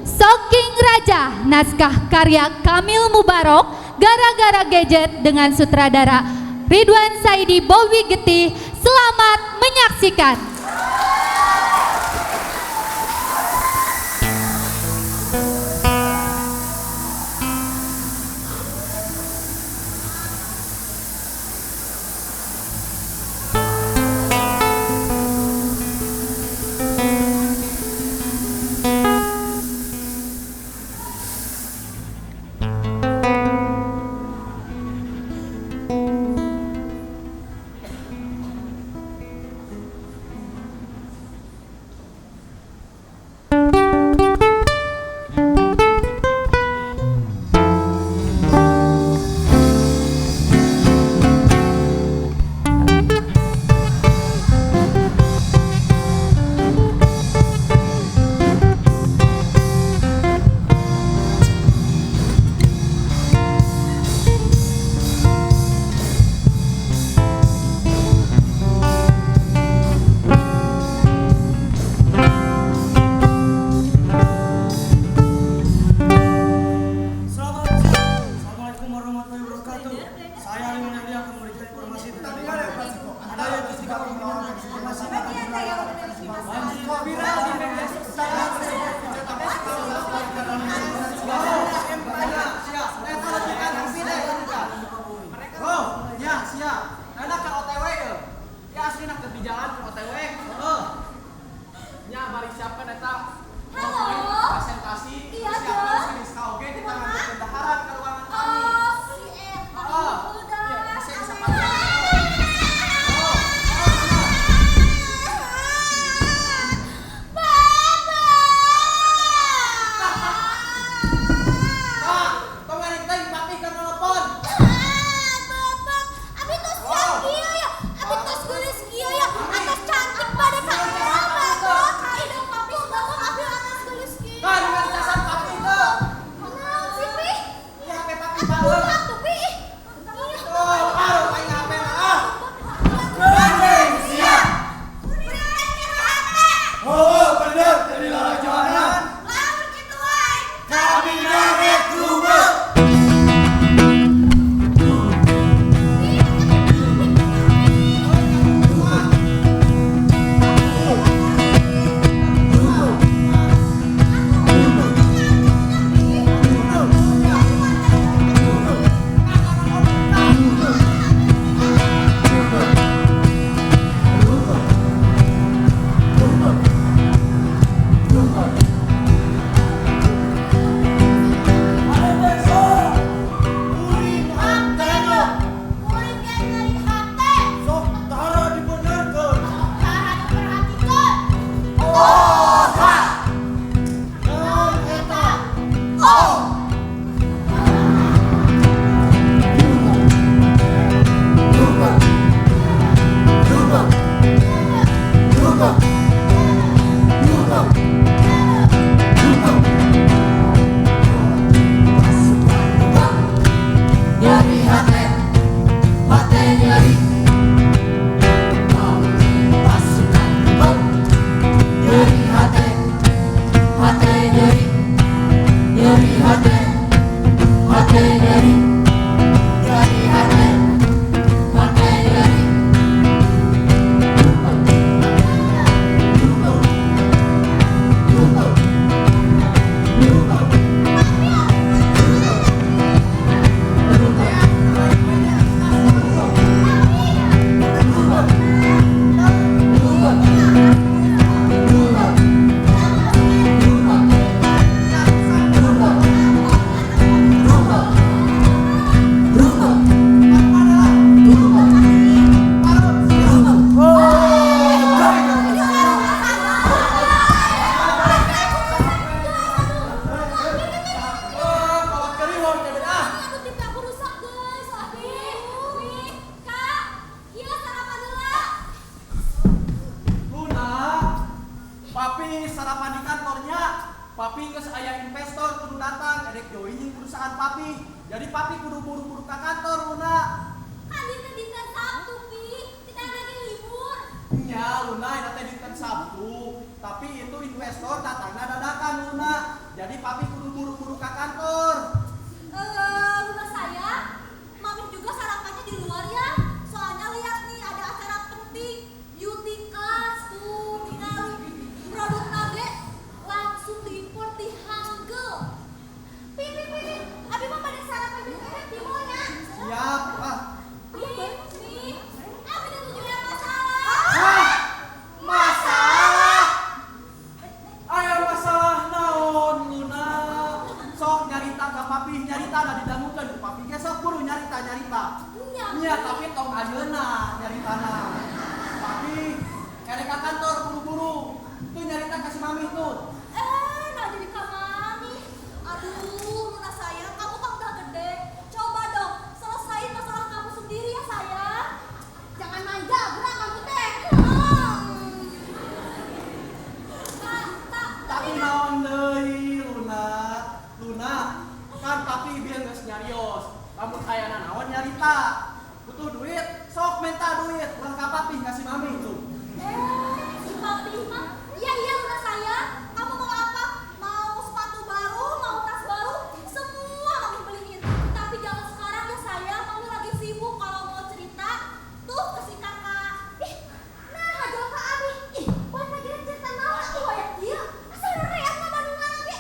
Soking Raja, naskah karya Kamil Mubarok, Gara-gara Gadget dengan sutradara Ridwan Saidi Bobby Getih. Selamat menyaksikan. Selamat siang. Assalamualaikum warahmatullahi wabarakatuh. Saya Liman Edi akan memberikan informasi tentang adanya tiga pimpinan informasi banjir viral di media sosial. Oh, ya siap. Enak ke OTW ya. Ya asli nak di jalan ke OTW. Heeh. Nya balik siapkan eta. Halo. Presentasi. Iya, siapkan Dok. si Rizka oge kita Kumaha? ngambil bendaharan ke ruangan kami. Oh, si Eta Oh, udah. iya, bisa bisa pakai. Oh, oh, benar. Papa. Pak, tong ngarik teh papi keur nelpon. Bapak, abi tos siap kieu ya. Abi tos geulis kieu ya. Atos cantik pada ka Bapak. Hidung papi bapak abi atos geulis kieu. Kan dengan casan papi teu. Kunaon sih, Pi? Ieu HP papi Buka baheula. tuh, Pi. Oh, aduh aing HP mah ah. Gandeng siap. Oh, bener, jadi lalajonan. Lamun kitu wae. Kami narek rumah. Kuring hate Kuring ge nyeri hate. Sok tara dibenerkeun. Tara diperhatikeun. Oh, ha. Naon eta? Oh. Nyeri hate, hate nyeri. Pasukan ribet. Nyeri hate, hate nyeri. Nyeri hate, hate nyeri. Nyeri hate, hate nyeri. Oh, kolot keriwon teh ah. Aduh, TV aku rusak, guys. Abi, Pi, Kak. Ieu sarapan heula. Luna, papi sarapan di kantornya. Papi geus aya investor kudu datang edek join jeung perusahaan papi. Jadi papi kudu buru-buru ka kantor, Luna. Kan dinten dinten Sabtu, Pi. Kita lagi libur. Nya, Luna, eta teh dinten Sabtu. Tapi itu investor datangna dadakan, Luna. Jadi papi kudu buru-buru ke kantor. Luna sayang, mami juga sarapannya di luar ya. Soalnya lihat nih ada acara penting, beauty class tuh, tinggal produk nage langsung diimpor di Hangul. Pi, pi, pi, pi. Abi mah pada sarapan di bebek di mall ya. Siap, ah. Pi, pi. Abi tuh tujuan masalah. Hah? Masalah? Aya masalah naon Luna? Sok nyarita ka papi, nyarita da didangukeun ku papi ge sok buru nyarita nyarita. Nya. Nya tapi tong ayeuna nyaritana. Papi erek ka kantor buru-buru. Tuh nyarita ka si mami tuh. Nah jadi ka mami. Aduh, Luna sayang, kamu kan udah gede. Coba dong, selesain masalah kamu sendiri ya sayang. Jangan manja, gerak kamu teh. Kak, kak, Tapi naon deui Luna? Luna, kan papi bieu geus nyarios. Lamun aya nanaon nyarita. Butuh duit, sok minta duit. Ulah ka papi ka si mami tuh. Si papi mah. Iya, iya Luna sayang. Kamu mau apa? Mau sepatu baru, mau tas baru, semua mami beliin. Tapi jangan sekarang ya sayang, mami lagi sibuk. Kalau mau cerita, tuh ke si kakak. Ih, nah aja kak Abi. Ih, buat lagi cerita naon atuh hoyong ieu. Asa reak ka Bandung lagi.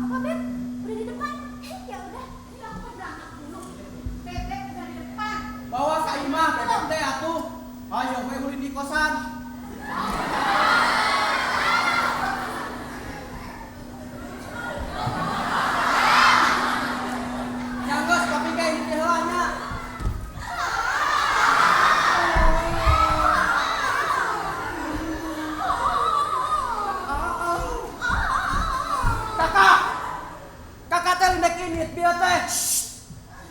Apa, Beb? Udah di depan? Ya udah, ini aku mau berangkat dulu. Bebek udah di depan. Bawa ka imah bebek teh atuh. Ayo we ulin di kosan. Ya geus papi ge hiji heula nya. Kakak. Kakak teh lindek init bieu teh.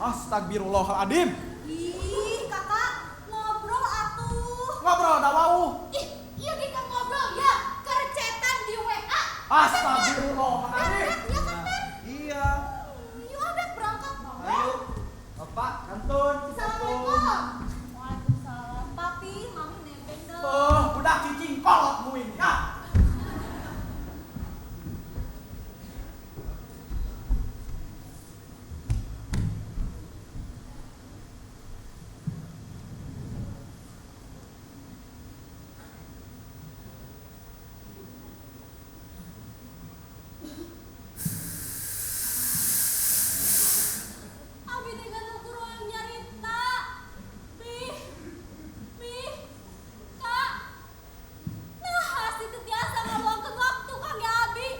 Astagfirullahaladzim. Ih, kakak ngobrol atuh. Ngobrol da wau. Ih, iya kita ngobrol ya, kercetan di WA. Astagfirullahaladzim. Beb, ya kan, Beb? Iya. Yuk, ah, Beb, berangkat. Ayo. Bapak, kantun. Assalamualaikum. Waalaikumsalam. Papi, mami nebeng dong. Oh, udah cicing kolot muing. Ya. Abi dengan ukur yang nyarita. Mi, mi, kak. Nah, teu tiasa ngaluangkeun waktu kangge abi.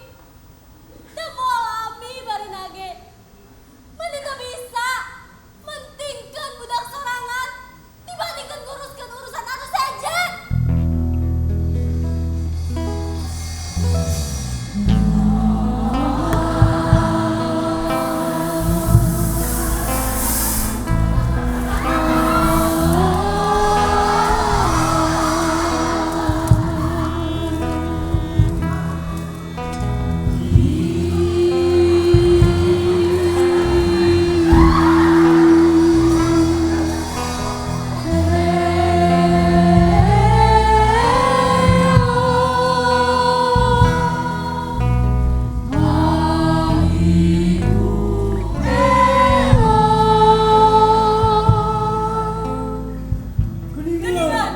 Teu moal ami bari nage. Meuni teu bisa mentingkeun budak sorangan dibandingkeun nguruskeun urusan anu sejen. Geningan,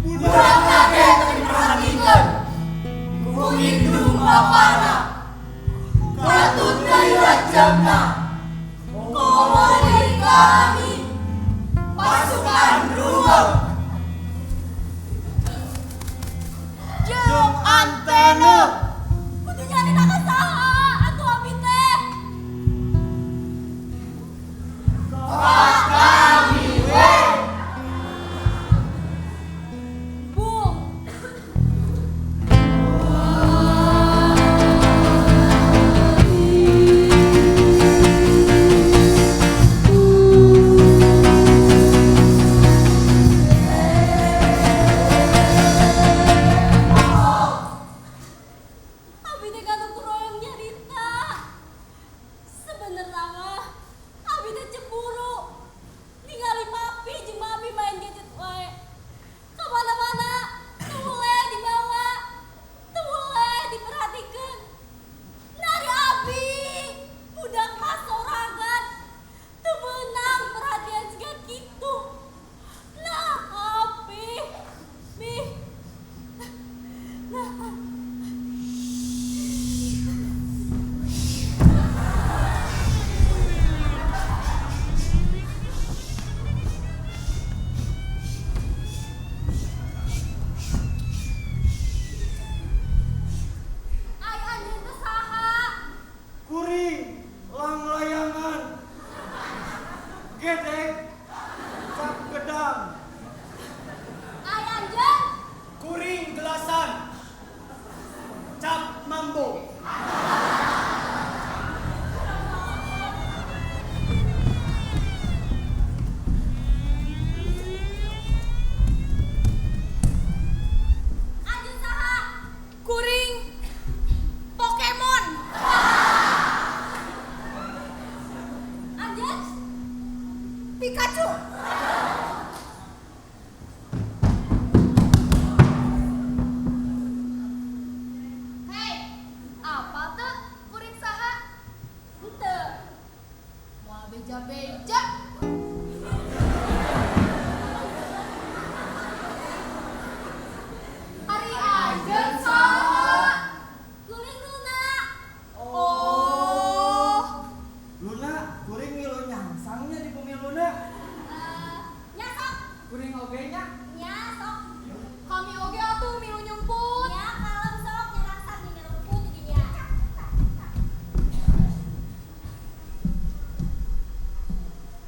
budak nage teu diperhatikeun. Ku indung bapana, katut deui rajamna. Komo deui kami, pasukan ruwet. Jeung antena. Kudu nyarita ka saha atuh abi teh? Kami we. Bung.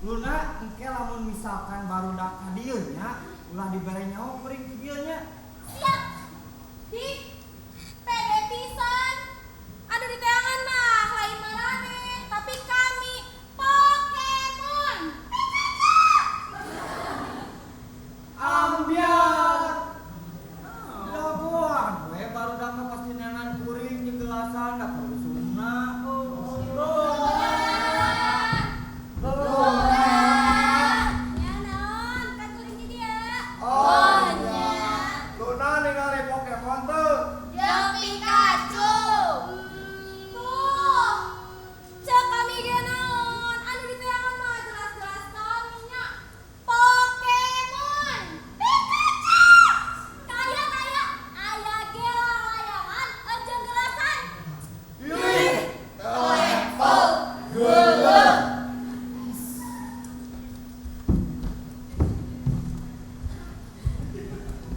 Luna engke lamun misalkan barudak ka dieu nya, ulah dibere nyaho kuring ti dieu nya. Siap. Di pede pisan. Anu diteangan mah lain maraneh, tapi kami Pokemon. Pikachu. Ambyar. Dagoan we barudak mah pasti neangan kuring jeung gelasan da kurusumna. Ya naon, kan kuring di dieu. Oh nya. Luna ningali Pokemon teu? Jeung Pikachu. Tuh. Cek kami ge naon, anu diteangan mah jelas-jelas kami nya. Pokemon. Pikachu. Kaya kaya aya ge layangan jeung gelasan. Ih, level geuleuh.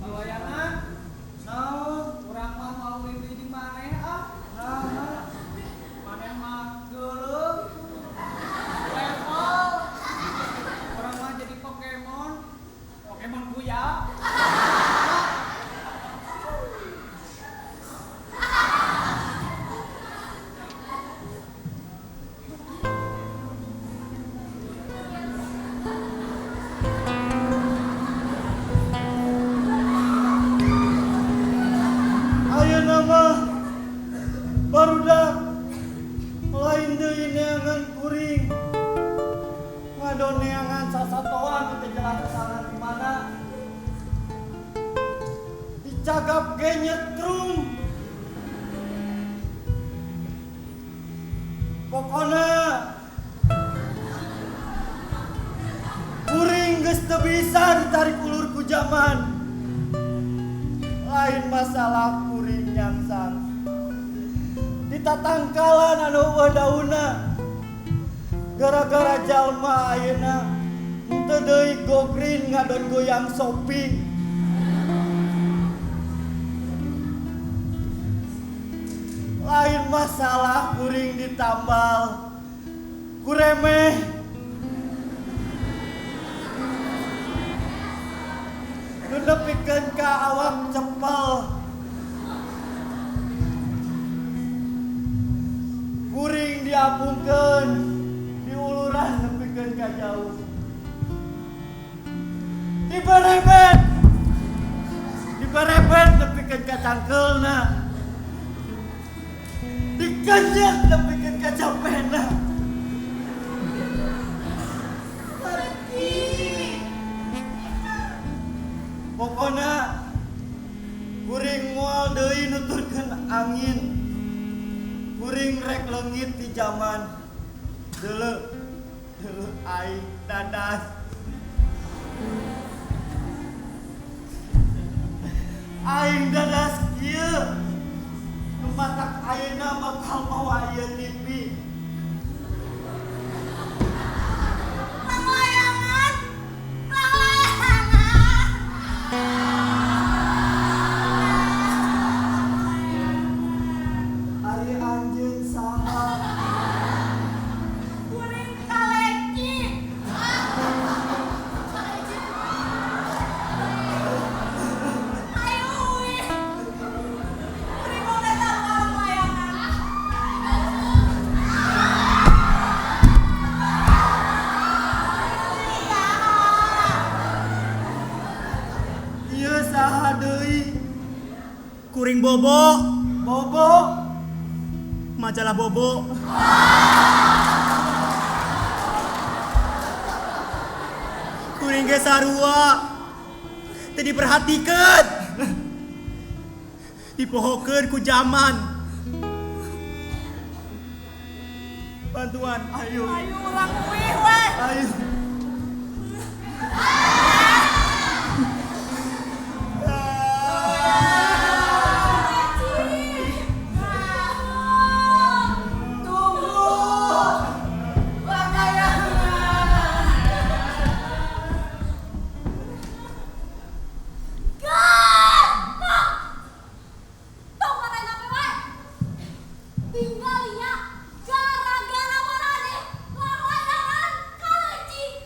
Layangan naon urang mah mau deui jeung maneh ah. Nah, maneh mah geuleuh. Level. Urang mah jadi Pokemon. Pokemon Buya. Ayeuna mah barudak lain deui neangan kuring. Ngadon neangan sasatoan teu jelas asalna di mana. Dicagap ge nyetrum. Pokona kuring geus teu bisa ditarik ulur ku zaman. Lain masalah kuring nyangsang. Di tatangkalan anu eueuh daunna. Gara-gara jalma ayeuna henteu deui gogrin ngadon goyang Shopee. Lain masalah kuring ditambal kuremeh. Nu nepikeun ka awak cepel. Kuring diapungkeun diuluran nepikeun ka jauh. Diberebet. Diberebet nepikeun ka cangkeulna. Dikenyek nepikeun ka capena. Pokona kuring moal deui nuturkeun angin. Kuring rek leungit di zaman deuleu deuleu aing dadas. Aing dadas kieu. Nu matak ayeuna bakal mawa ieu TV. Lang layangan. Lang layangan. Ari anjeun saha? Kuring kaleci. Ayo uih. Kuring mau datang ka lang layangan. Ieu saha deui? Kuring Bobo, Bobo. majalah Bobo. Kuring ge sarua. Teu diperhatikeun. Dipohokeun ku zaman. Bantuan, Ayo. Ayo urang uih we. Ayo. Tunggu. Layangan. God! Tong marahin apa wae? Tinggal ya gara-gara maraneh lang layangan kaleci.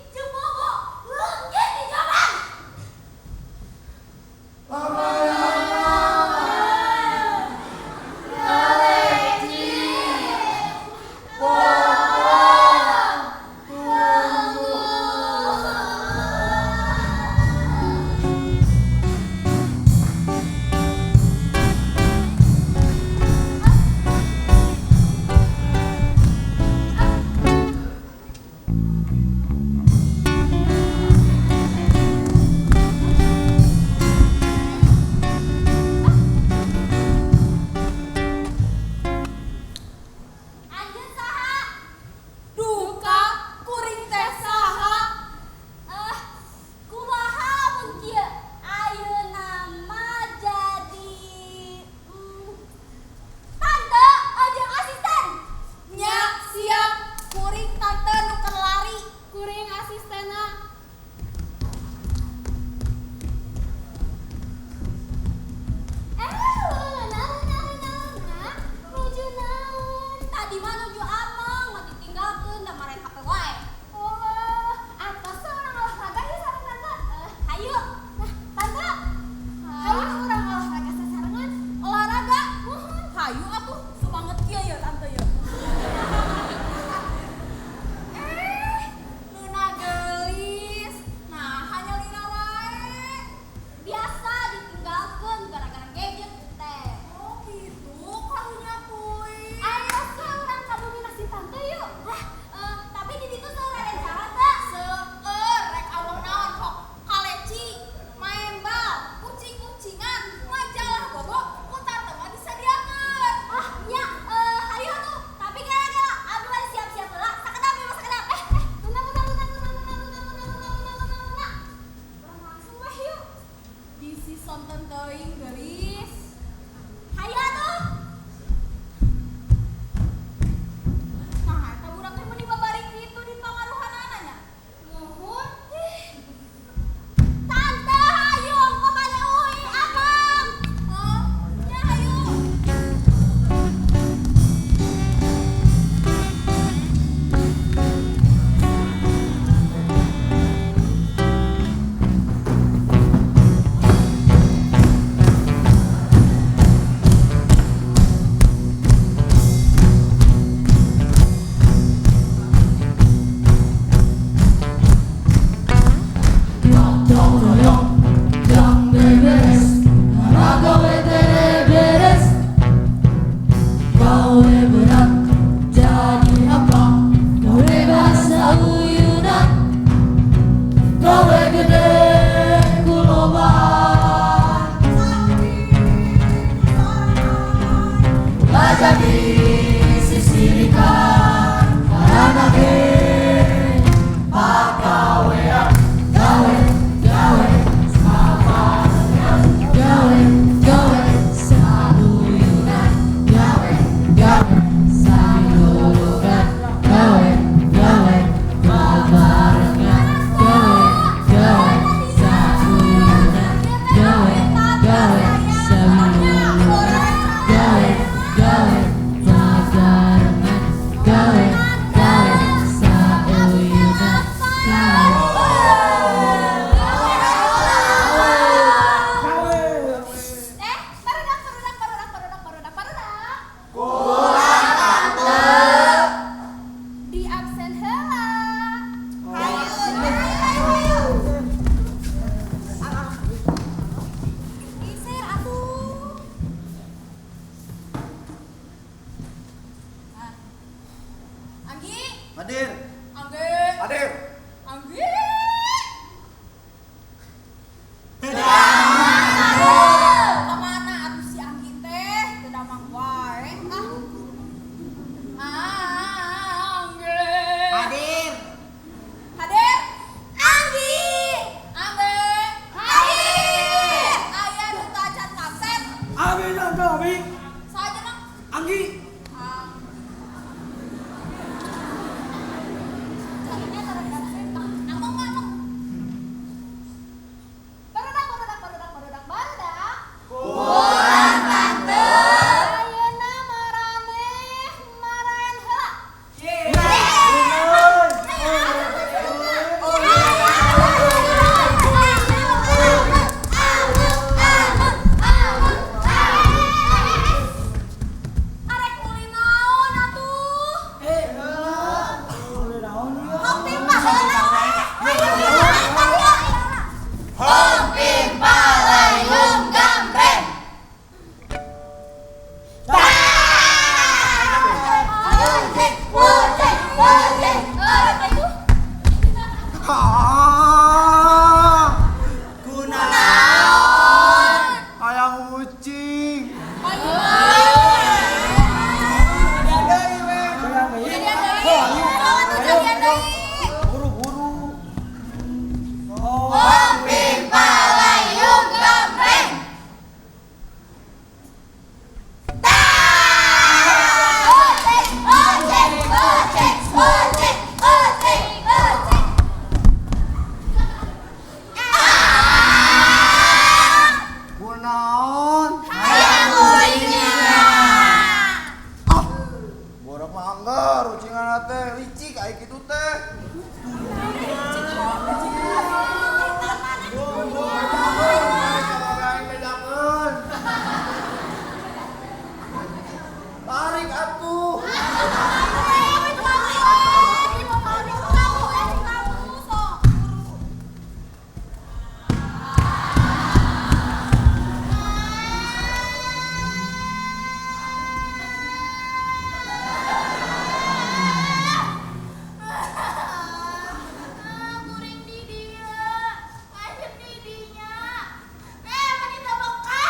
Hadir. Anggi. Hadir. Anggi. Kemana atuh si Anggi teh? Teu damang wae. Ah. Anggi. Hadir. Hadir. Anggi. Anggi. Hadir. Aya nu tacan kaset. Abi tante abi. Saja nang. Anggi. Carinya tarik kaset. Among among. Barudak barudak barudak barudak barudak. Kurang tante. Ayeuna maraneh maraen heula. Arek ulin naon atuh? Boleh naon ieu? Hopi mah heula we. Ayo Palayung Gambreng. Kucing, kucing, kucing. Apa itu? Ah, Kunaon? hayang ucing. Buru-buru. Oh. Hopi Palayung Gambreng. Kucing, kucing, kucing, kucing, kucing, kucing. Kunaon? Hayang ulinya. Ah, borok manggar ucingan teh licik ai kitu teh. Bejakeun, bejakeun. Tarik atuh. Kuring di dia, ayam di dinya. Menita beka.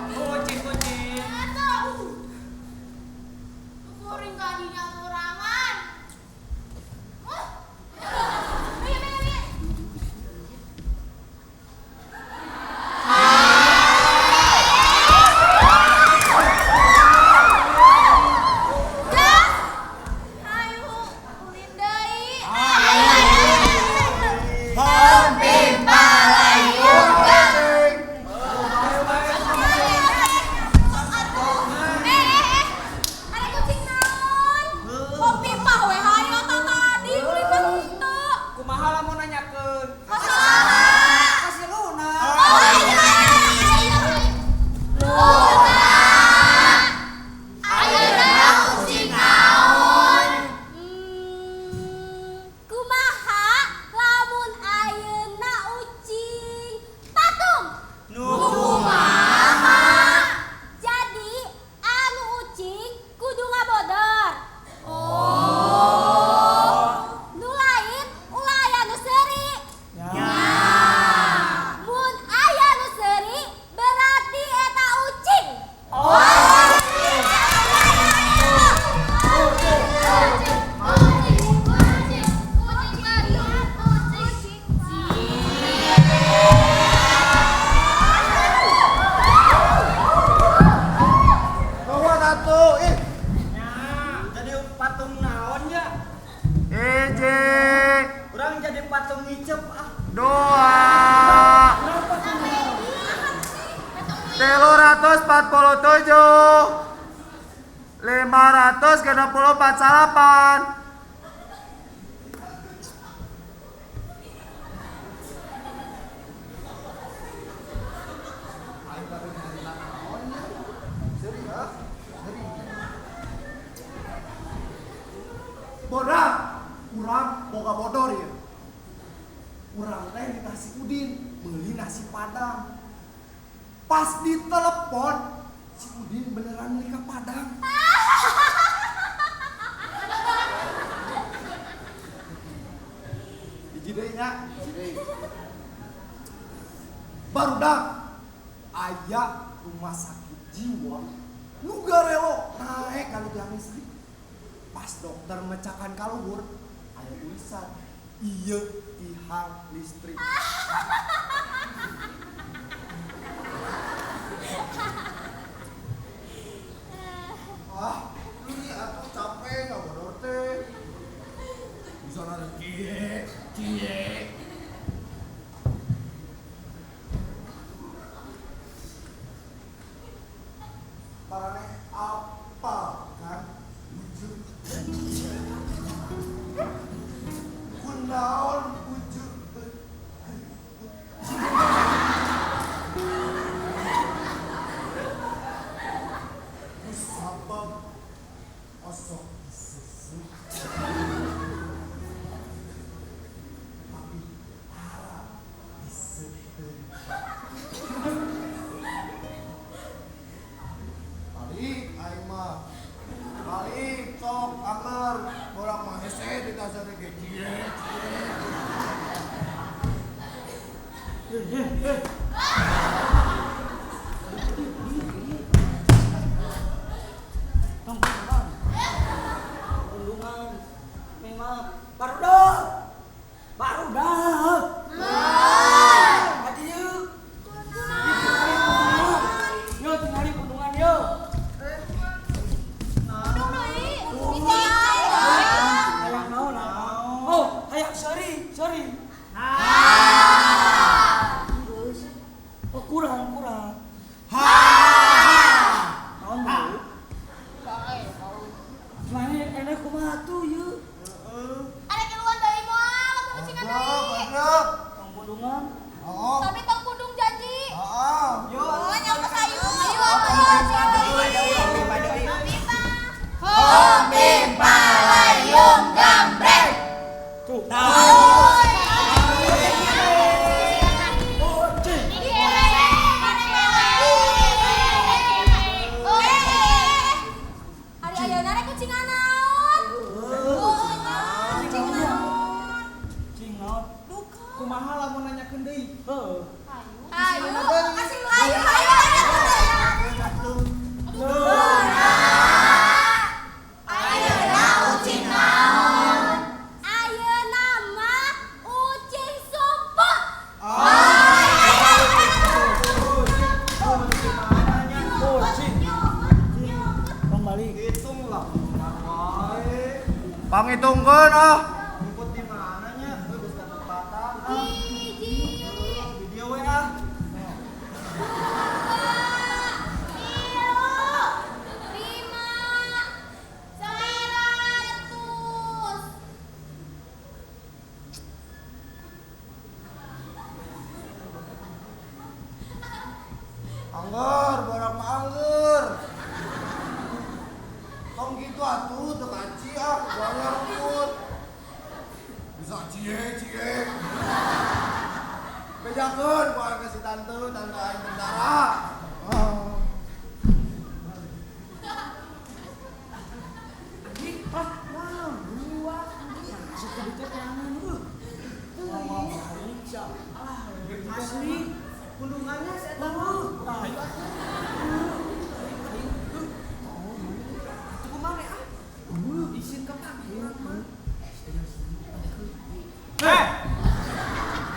Kucing kucing. Kuring kadinya sorangan. Wah. Ayo, ayo, ayo. Gas. Ayo, ulin deui. Ayo, ayo, ayo. Hopi Palayung Gambreng. Ada kucing naon? Kopi mah we hayo ta tadi ulin mah henteu. Kumaha lamun nanyakeun? Masalah. Kasih Luna. Oh iya iya iya. Luna. Ayeuna ucing naon? Kumaha lamun ayeuna ucing patung? Nu Kumaha? Jadi anu ucing kudu ngabodor. Oh. Nu lain ulah aya nu seuri. Ya. Mun aya nu seuri berarti eta ucing. Oh. Nuhun atuh. Ih, Jadi patung naon ya? hiji, Urang jadi patung ngicep ah. dua, 347, 564 salapan. Bodak, urang boga bodor ya. Urang teh dikasih Udin beli nasi Padang. Pas ditelepon, si Udin beneran beli ke Padang. Barudak aya rumah sakit jiwa nu garelo naek ka tiang listrik. Pas dokter mecakan ka luhur aya tulisan ieu tihang listrik. Ah, ini atuh capek nggak bodor teh. Bisa nada cie, cie. Parane apa kan? Wujud. Kunaon wujud. Sabab osok susu tapi tara diseteun. Balik aing mah. Balik sok anger borak mah hese di tasar ge cie cie. Pundungan. Memang barudak. Barudak. Hati yuk. Yo tinggali pundungan yo. Pundung deui. Bisa. Hayang naon naon. Oh, hayang sorry, sorry. Oh, kurang, kurang. Naon bu? Mana enak kumaha tuh yuk. Ada keluar deui moal, lamun ucingan deui. Barudak. Tong pundungan. Oh. Tapi tong pundung janji. Heeh. Yo. Oh, nyawa sayu. Ayo, ayo, ayo. Hompim palayung gambreng. Tuh. Ari ayeuna rek kucingan naon? Kucing naon? Cing naon? Duka. Kumaha lamun nanyakeun deui? Heeh. Ayo, kasih ayo, ayo, ayo. Ayeuna ucing naon? Ayeuna mah ucing sumput. Kucing. Tong balik. Hitung lah. Pangitungkeun ah. Rumput di mana nya? Heuh geus katempatan ah. Hiji, Di dieu we ah. dua, tilu, lima, 900. Angger, borak mah angger. Tong gitu atuh teu kaci ah, banyak rumput. Bisa cie cie. Bejakeun ku aing ka si tante, tante aing tentara. Ah. Asli pundungannya saya tahu. Ayo atuh. Atuh kumaha ah? Isin ke panggilan mah. Heh.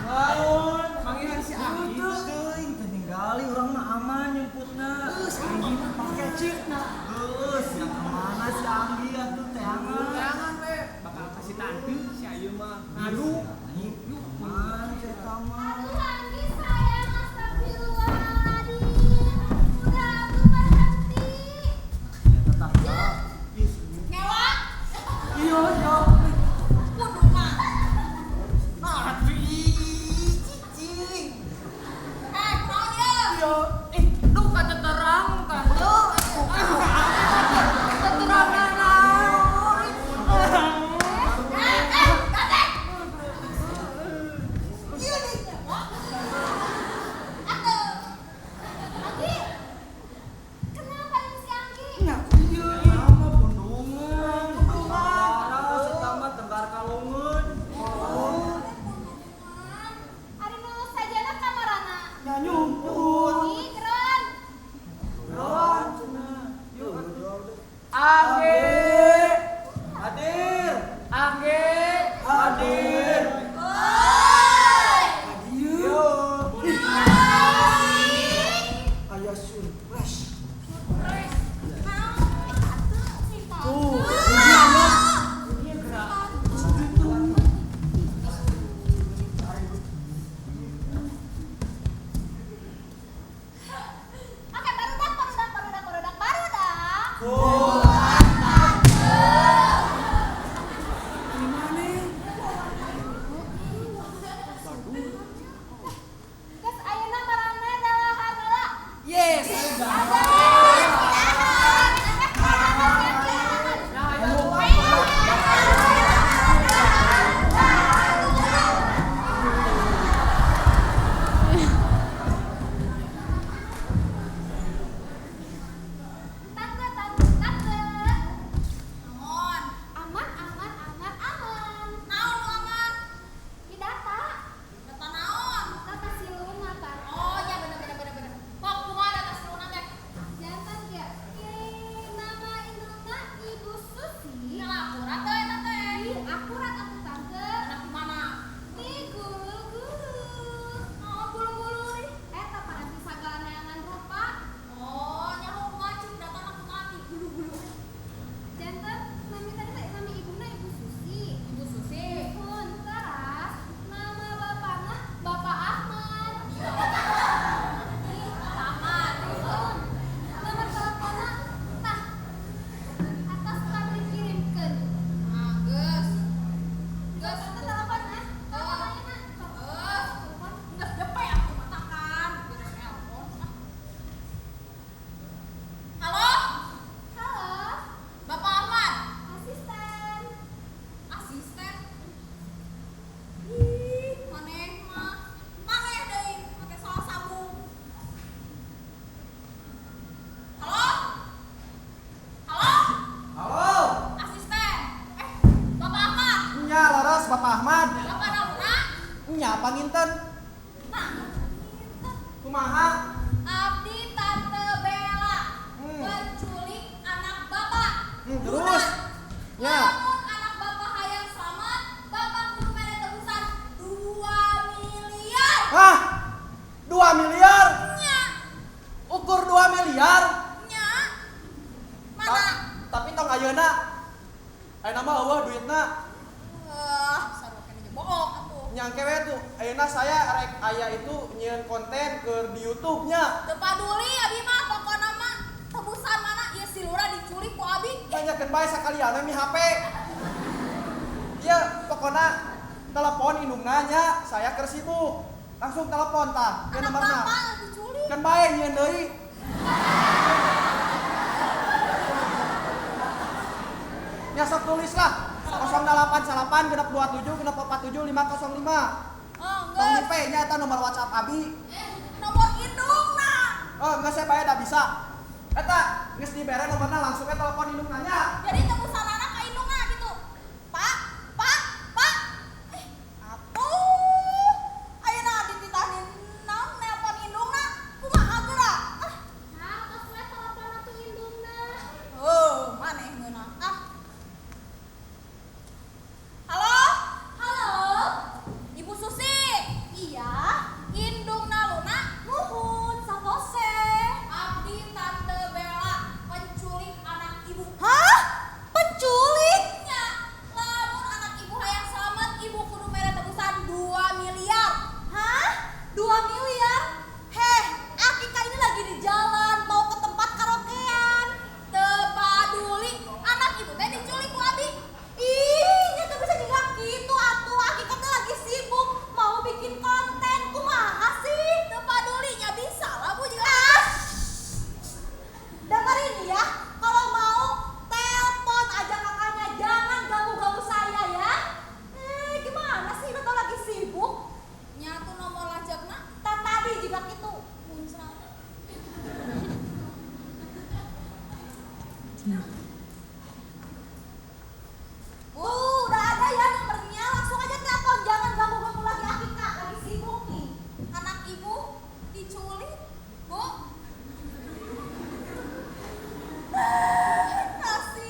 Naon? Manggihan si Anggi teuing teu ningali urang mah aman nyumputna. Geus Anggi mah pake citna. Geus, yang kemana si Anggi atuh teangan. Teangan we. Bakal kasih tante si Ayu mah. Ngadu. Yuk, man si eta mah. Aduh, Anggi sayang, astagfirullahaladzim. Udah aku berhenti. Eta tah. Ih, Ngewa, Iya, iya. pundungan. atuh ih, cicing. Eh, kunaon ieu? Iya. Eh, duh kateterang tante. Keterangan naon? Eh, eh, tatek. Ieu deui ngewa. Atuh. Anggi. Kenapa ini si Anggi? Ngaku ieu. Nama pundungan. Pundungan. Parah, si eta mah tenggar kalongeun. Pundungan. Ari nu sajana kamarana? Nyanyi Angge. Hadir. Angge. Hadir. Woi. Hadir. Aya surprise. Surprise. Naon? Tante si tante. Tuh. Oke, barudak, barudak, barudak, barudak, barudak. Geus ayeuna marana dahar heula. Yes. Tante, tante, tante. Naon? Aman, aman, aman, aman. Naon nu aman? Di data. Data naon? Data si Luna, tante. Oh, iya bener bener bener bener. Kok kumaha data si Luna teh? Jantan ya. Nama indungna Ibu Susi. Nah, akurat teh eta teh. Ih, akurat atuh tante. Anak di mana? Di guru-guru. Naon guru-guru ih? Eta paranti sagala neangan rupa. Oh, nya kumaha cing data anak kumaha di gulu-gulu. Jantan nami tadi teh nami ibuna Ibu Susi. Ibu Susi. Pun teras nama bapakna Bapak Ahmad. Ih, Bapak Ahmad. Pun nomor teleponnya tah atas kan dikirimkeun. Ah, geus. Geus tante telepon ah. Telepon ayeuna. Geus, telepon. Geus depe atuh matakan. Geus nelpon. Ah. Halo? Halo. Bapak Ahmad. Asisten. Asisten. Ih, maneh mah. Maneh deui make soal sabung. Halo? Halo? Halo. Asisten. Bapak Ahmad. Nya laras Bapak Ahmad. Bapak Luna. Nya panginten. Nah, Kumaha? Abdi Tante Bella. Penculik anak Bapak. Terus? Ya. Lamun anak Bapak hayang selamat, Bapak kudu mere tebusan 2 miliar. Hah? 2 miliar? Nya, Ukur 2 miliar? nya. Mana? Tapi tong ayeuna. Ayeuna mah eueuh duitna. Sarua keneh ge bohong atuh. Nyangke we tuh, ayeuna saya rek aya itu nyieun konten keur di YouTube-nya. Teu paduli abi mah pokona mah tebusan mana ieu si Lura diculik ku abi. Tanyakeun bae sakalian we mi HP. Ieu pokona telepon indungna nya, saya keur sibuk. Langsung telepon tah, ieu Anak nomorna. bapak diculik. Keun bae nyieun deui. Ya sok tulis lah. 088 genep 27 genep 47 505. Oh, Tong geus. IP nya eta nomor WhatsApp abi. Nomor indungna. Oh, geus saya bae da bisa. Eta geus dibere nomorna langsung we telepon indungna nya. Jadi tebusan anak ka indungna gitu. Pak, Pak, Pak. Atuh. Ayeuna dititahin naon nelpon indungna? Kumaha geura? Ah, nah, tos we telepon atuh indungna. Oh, maneh ngeunah. Ah. Halo? Halo? Ibu Susi. Iya. Indungna Luna nuhun sapose. Abdi Tante Bella penculik anak ibu. Hah? Penculik? Nya. Lamun anak ibu hayang selamat, ibu kudu mere tebusan 2 miliar. Hah? 2 miliar? Heh, Akika ini lagi di jalan mau ke tempat karaokean. Teu paduli, anak ibu teh diculik ku abi. Ih, nya teu bisa juga gitu atuh. Akika teh lagi sibuk mau bikin konten. Kumaha sih? Teu paduli nya bisa lah Bu juga. Ah. Dengerin ya, kalau mau telepon aja kakaknya, jangan ganggu-ganggu saya ya. Gimana sih, udah tau lagi sibuk. Nyatu nomor lanjutna, tadi juga gitu. Muncrat. Bu, udah ada ya nomornya, langsung aja telepon, jangan ganggu-ganggu lagi Akika, lagi sibuk nih. Anak ibu diculik, Bu. Kasihan.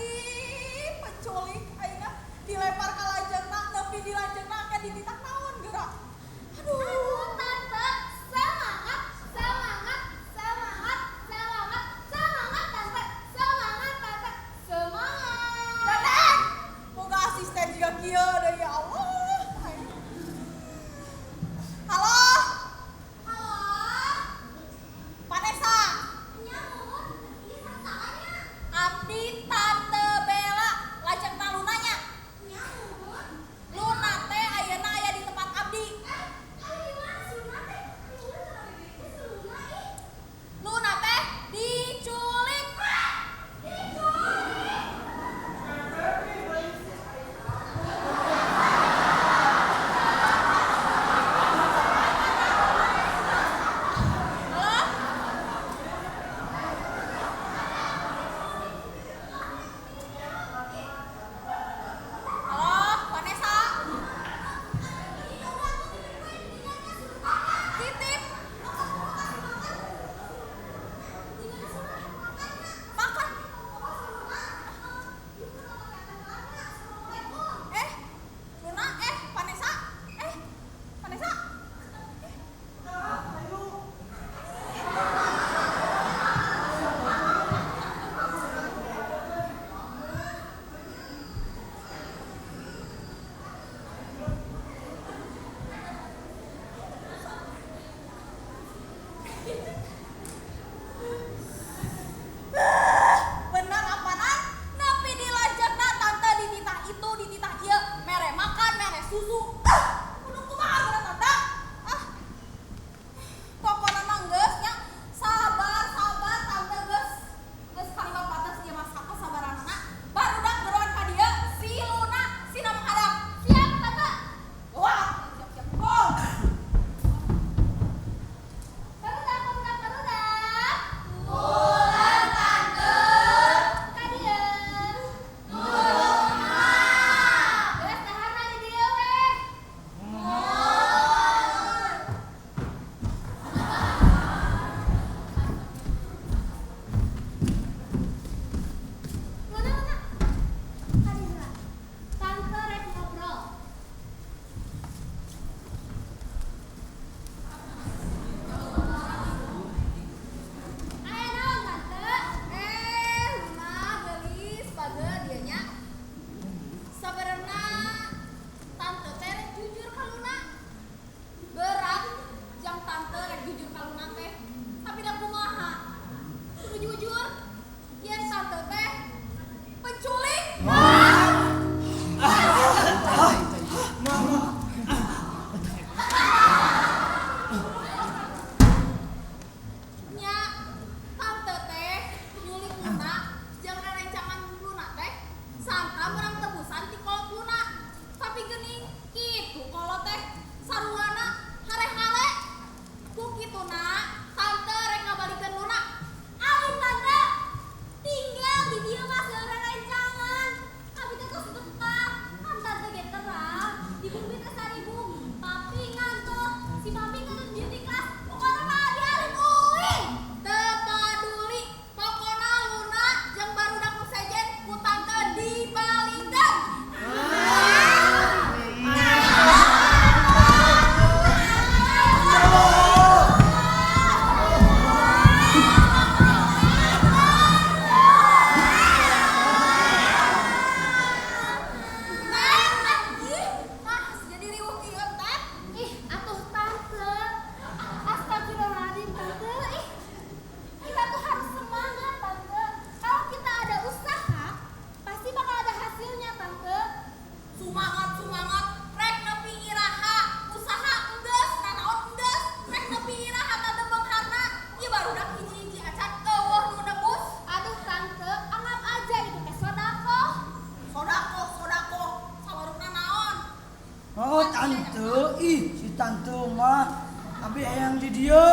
Abi hayang di dieu.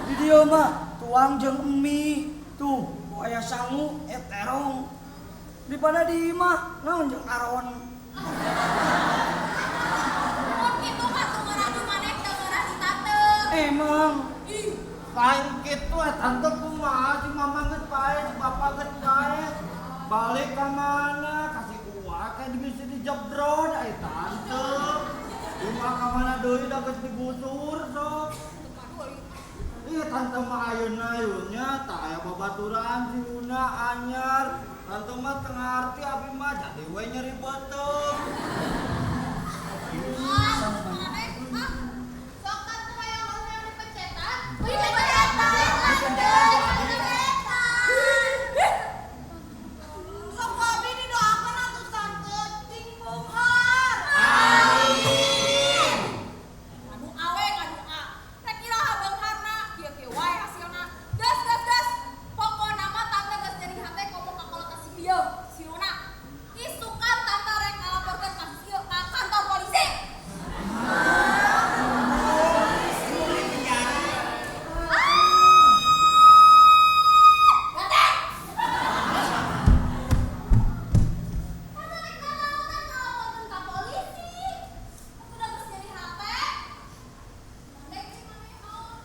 Di dieu mah tuang jeung mie. Tuh, aya sangu terong. Di pada di imah naon jeung aron. Mun kitu mah teu ngeurah di maneh teu ngeurah di tante. Emang Ih, Lain kitu tante kumaha si mama geus pae, si bapak geus pae. Balik ka mana kasih kuah kayak bisa dijebrot ai tante. Imah ka mana deui da geus digusur sok. Iya tante mah ayeuna nya tah aya babaturan si Una anyar. Tante mah teu ngarti abi mah jadi we nyeri beuteung. Ah, maneh ah. Sok tante hayang hayang dipencetan. Dipencetan. Dipencetan. Sok abi didoakeun atuh tante cing beunghar. Amin. Ngadu awe ngadu a. Rek iraha beungharna kieu-kieu wae hasilna. Gas gas gas. Pokona mah tante geus nyeri hate komo ka kolot si ieu, si Luna. Isukan tante rek ngalaporkeun kasus ieu ka kantor polisi. Ganteng! Tante rek nanaon ngalaporkeun ka polisi. Udah geus nyeri hate. Gandeng sih maneh naon.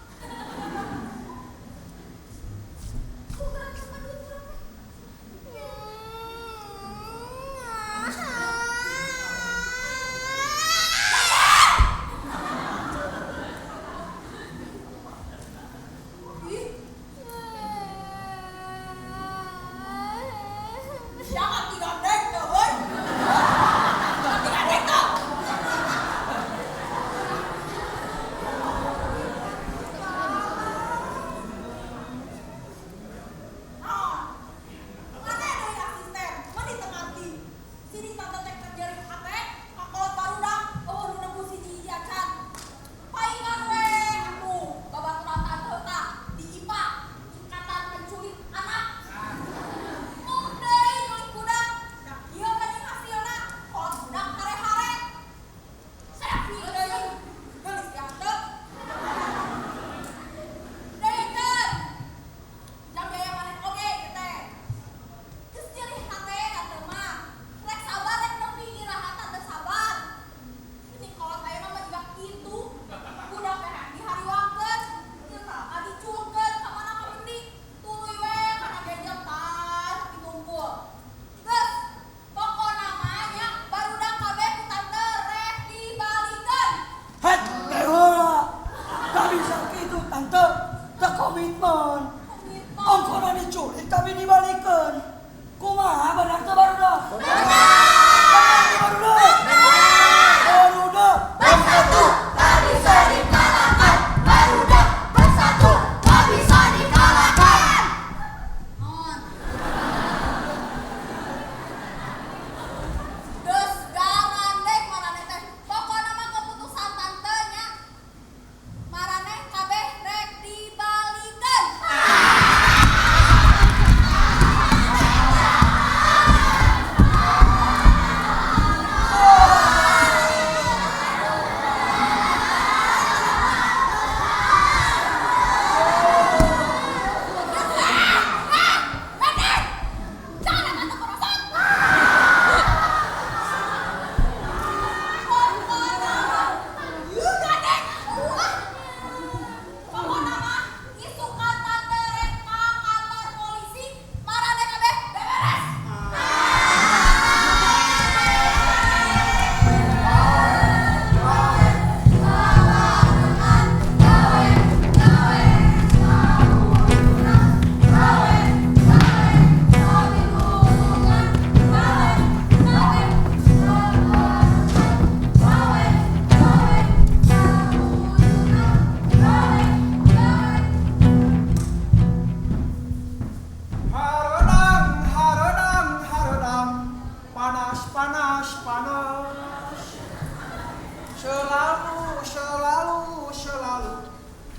Kurang sama duit urang teh. Jangan digandeng tuh, hei. Jangan digandeng tuh. Mana deui asisten? Mana teu ngarti. Sini tante teh kerja hate, kakolot barudak, eueuh nu nebus hiji-hiji acan. Paingan we atuh babaturan tante tah di IPA, Ikatan Penculik Anak. Mung deui nyulik budak. Da ieu geuning hasilna, kolot budak hare-hare. Selfie deui, geulis diantep. Deuykeun. Jam jaya maneh oge ieu teh. Geus nyeri hate tante mah. Rek sabar rek nepi iraha tante sabar. Ini kolot ayeuna mah jiga kitu. Budak teh hayang dihariwangkeun, ieu tah diculkeun ka mana ka mendi. Tuluy we kana gadget tah ditumpul. Geus, pokona mah nya barudak kabeh ku tante rek dibalikeun. Het teh heula. Tak bisa kitu tante. Teu komitmen. Komitmen. Ongkona diculik tapi dibalikeun. Kumaha benar teu barudak? Benar. Benar teu barudak? Barudak. Bersatu tak bisa dikalahkan. Barudak bersatu tak bisa dikalahkan. On. Geus garandeng maraneh teh. Pokona mah keputusan tante nya. Maraneh kabeh rek dibalikeun. Gandeng! Jangan tante korosot. Pokona mah, ieu gandeng. Ulah. Pokona mah isukan tante rek ka kantor polisi, maraneh kabeh beberes. Harodang, harodang, harodang. Panas, panas, panas. Selalu, selalu, selalu.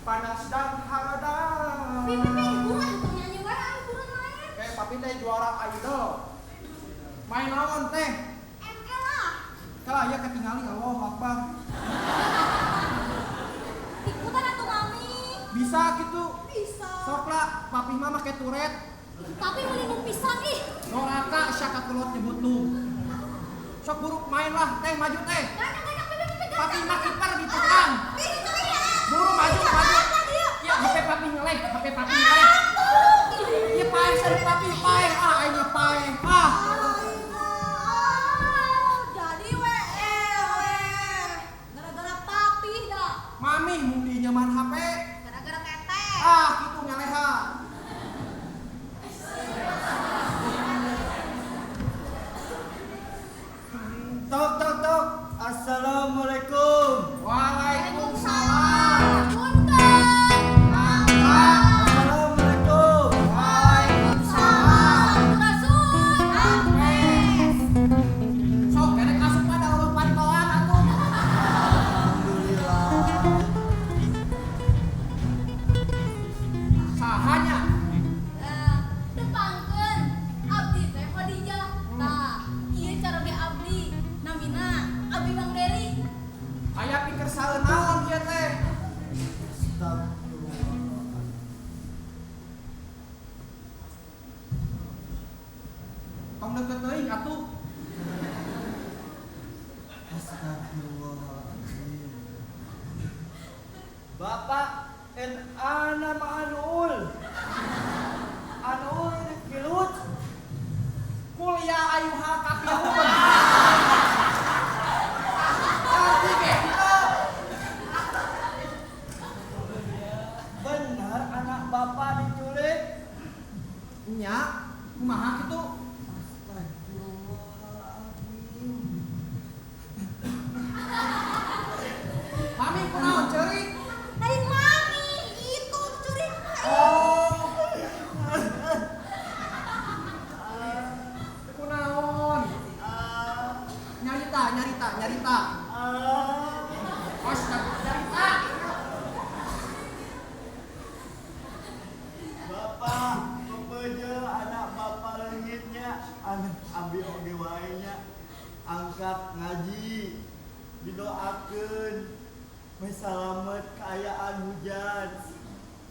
Panas dan harodang. Pi, pi, pi, buruan tuh nyanyi wae, ah, buruan main. Eh, papi teh juara idol. Main naon teh? ML lah. Kalah ya ketinggalan, Allahu Akbar. Ikut Bisa gitu. Bisa. Sok lah, papih mah make turet. Tapi meuli pisan ih. Doraka sia kakulot nyebut lu. Sok buruk main lah, teh maju teh. Ganteng-ganteng pipi pipi. Papih mah kiper di tukang. Buru maju maju. Ya HP papih ngelag, HP papih ngelag. Ya paeh sari papih paeh ah ini paeh. Ah. Jadi we gara-gara papih dah. Mami mung dinyeman HP. Gara-gara teteh. Ah kitu ngaleha. Tok tok tok. Assalamualaikum. Waalaikumsalam. Punten. Assalamualaikum. Waalaikumsalam. Sampurasun. Ampes. Sok erek asup pada eueuh pantoan atuh. Alhamdulillah. Sahanya Tepangkeun abdi teh Khadijah. Tah, ieu caroge abdi namina Abi Mang Deri. Aya pikersaeun naon ieu teh? Astagfirullah. Tong deukeut teuing atuh. Astagfirullahaladzim. Bapak en ana ma'anul. Anul kilut. Kul ya ayuhal kafirun. Arti ge henteu. Benar anak bapak diculik. Nya, kumaha kitu? Astagfirullahaladzim. Mami kunaon ceurik? Lain mami itu curi. Oh. Kunaon? Nyarita, nyarita, nyarita. Astaga, nyarita. Bapak pepeje anak bapak leungitnya anak abi oge wae nya angkat ngaji didoakeun meh salamet kaayaan hujan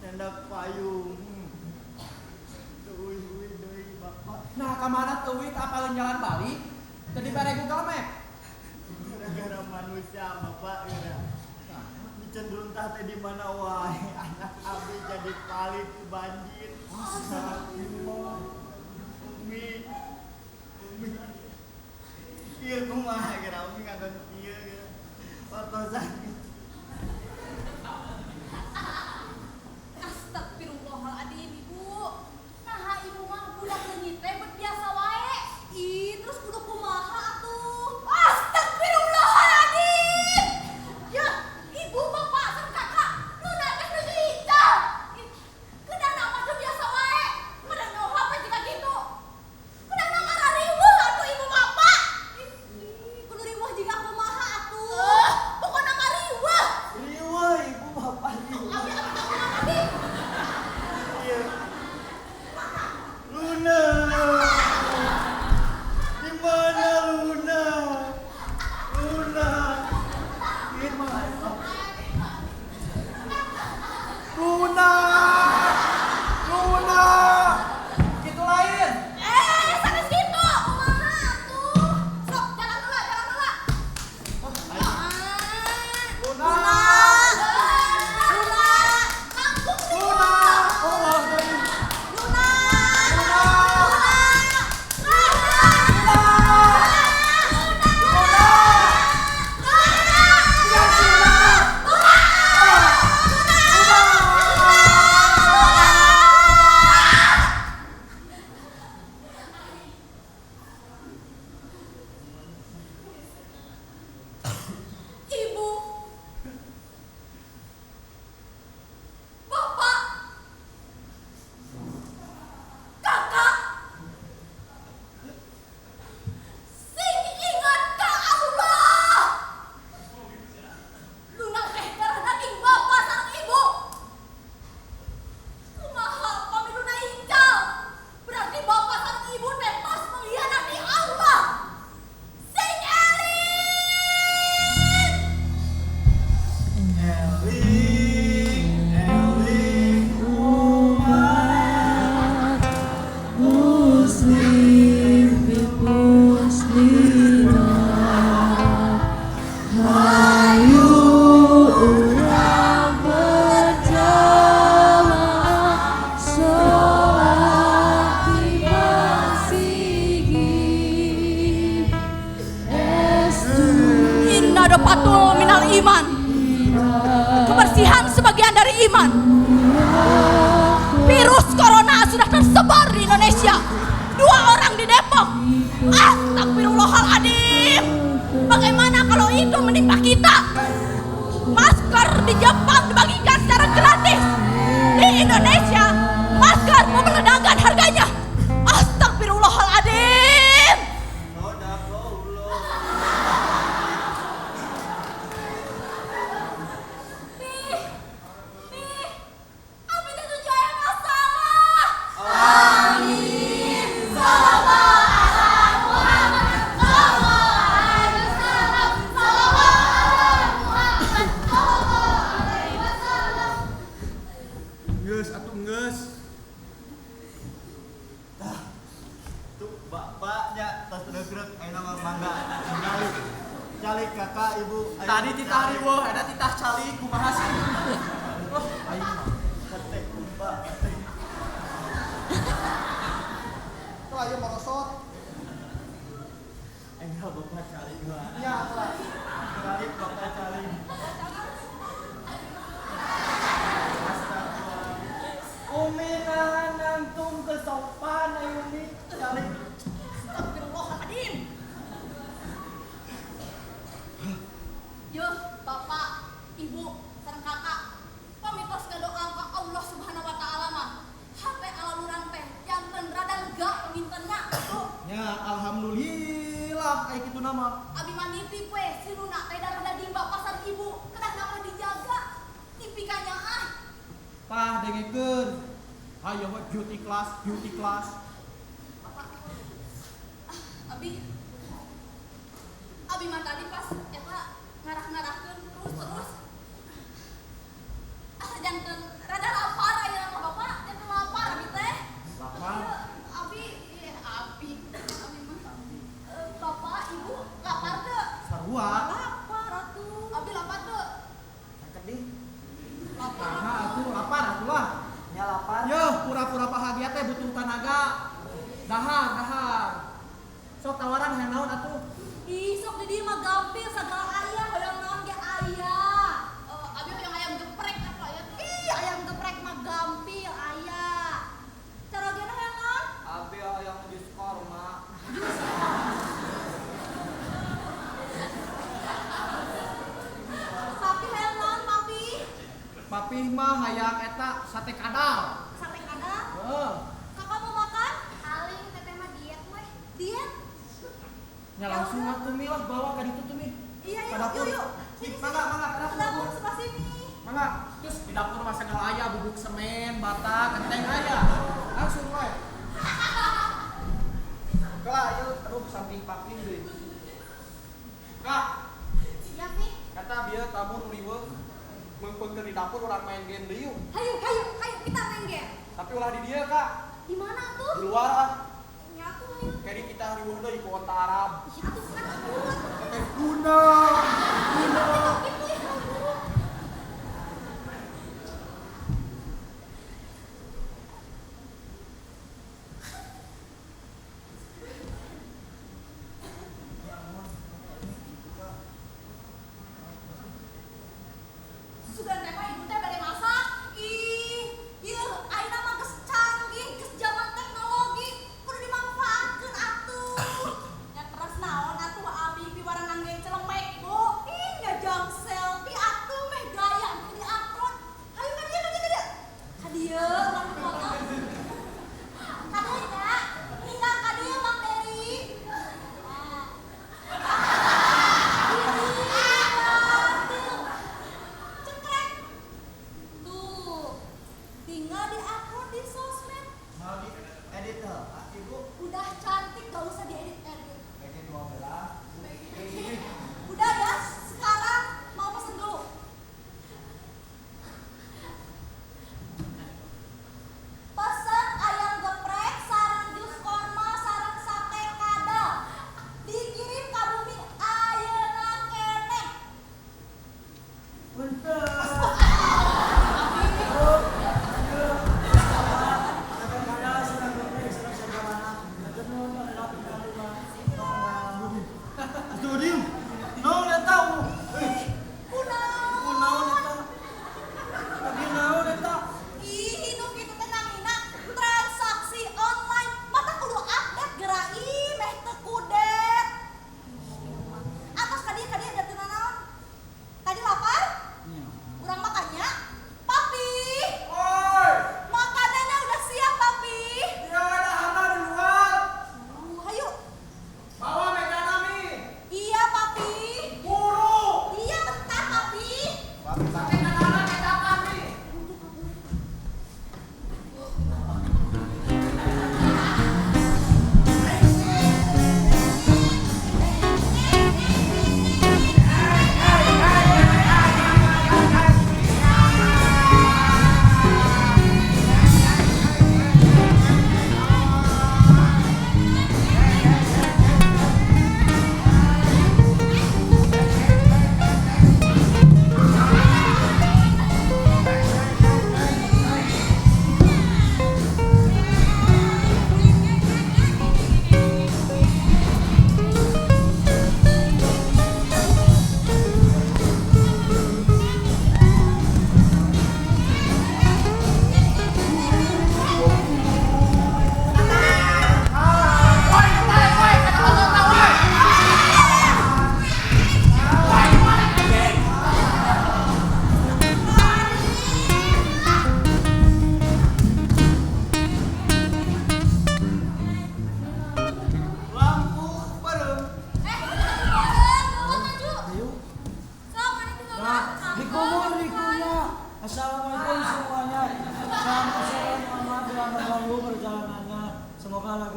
nyandak payung teu uih-uih deui bapak. Nah, kamana teuing teu apaleun jalan balik? Teu dibere Google Map. Gara-gara manusia bapak geura dicenderung tah teh di mana wae anak abi jadi palit ku banjir. Astagfirullah. Umi umi ieu kumaha geura umi ngadon kieu geura ortosan. Astagfirullahaladzim ibu. Nah ibu mah budak leungit teh bet biasa wae. Ih, terus kudu kumaha atuh? Astagfirullahaladzim. Ya, ibu bapak sareng kakak nu teh nu lincah. Kedah mah teu biasa wae. Kedah nyaho HP jiga dari iman. Kebersihan sebagian dari iman. Virus corona sudah tersebar di Indonesia. 2 orang di Depok. Astagfirullahaladzim. Bagaimana kalau itu menimpa kita? Masker di Jepang dibagikan secara gratis. Di Indonesia, masker membeledangkan harganya. Astagfirullahaladzim. Geus atuh geus. Tah. Tuh bapaknya tas regrek ayeuna mah mangga. Calik. Calik kakak ibu. Tadi titah riweuh, eta titah calik kumaha sih? Oh, aing hate kumpa. Tuh ayo merosot. Enggak bapak calik mah. Ya, lah. Calik bapak calik. Umi nahan antum kesopan ayo Umi calik. Astagfirullahaladzim. Yo, bapak, ibu, sareng kakak, pamitos ngadoa ka Allah Subhanahu wa taala mah. Hate alalurang teh janten rada lega pemintena tuh. Ya, alhamdulillah aya kitu nama. Abi mah nitip we si Luna teh darah daging bapak sareng ibu, kedah mah dijaga. Tipikanya ah. Tah dengekeun. Hayo we beauty class, beauty class. Bapak. Ah, abi. Abi mah tadi pas eta ngarah-ngarahkeun terus-terus. Ah, janten rada lapar ayeuna mah bapak, janten lapar abi teh. Lapar. Ieu, abi, ieu abi. Abi mah. Bapak, ibu lapar teu? Sarua. Lapar atuh. Abi lapar teu? Sakedih. Lapar. Nah, atuh lapar atuh lah. Nya lapar. Yeuh, pura-pura bahagia teh butuh tanaga. Dahar, dahar. Sok tawaran hayang naon atuh? Ih, sok di dieu mah gampil sagala aya, hoyong naon ge aya. Abi hoyong ayam geprek apa ya? Ih, ayam geprek mah gampil aya. Carogena hoyong naon? Abi hoyong jus korma. Jus korma. Papi hoyong naon, papi? Papi mah hayang eta sate kadal. Sate kadal? Heeh. Kakak mau makan? Aling teteh mah diet weh. Diet? Ya langsung atuh Mi lah bawa ka ditu tuh Mi. Iya, Ka yuk, dapur. yuk, yuk. Sini, Mangga, sini. mangga, ka Ke dapur. dapur sebelah sini. Mangga, terus di dapur mah segala aya bubuk semen, bata, genteng aya. Langsung we. Kala ieu aduh samping papi deui. Kak, Siap nih. kata bieu tamu nu riweuh meungpeungkeun di dapur urang main game deui yuk. Hayu, hayu, hayu kita main game. Tapi ulah di dieu, Kak. Di mana tuh? Di luar ah. Nyatu hayu. Kayaknya kita riweuh deui ku onta Arab. Iya tuh kan aku atuh. Eh, guna. Guna. Itu ya, buru. Sugan teh mah ibu teh bade masak. Ih, ieu ayeuna mah geus canggih, geus zaman teknologi, kudu dimanfaatkeun atuh. Nya teras naon atuh abi piwarangan ge celemek ibu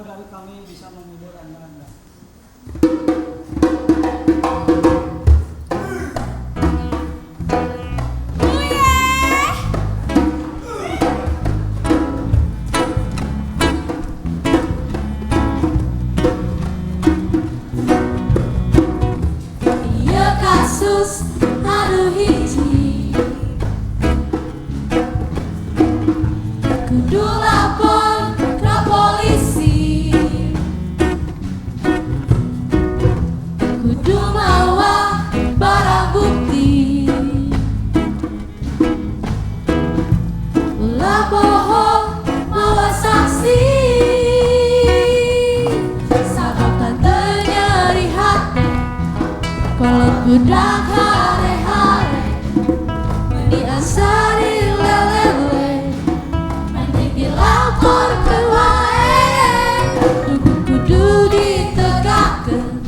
dari kami bisa menghibur Anda. Iya kasus anu hiji kudu lapor ke polisi, kudu mawa barang bukti, ulah bohong mawa saksi, sabab tante nyeri hati kalau budak hare-hare meni asari lelele mending dilaporkeun wae, kudu kudu ditegakkeun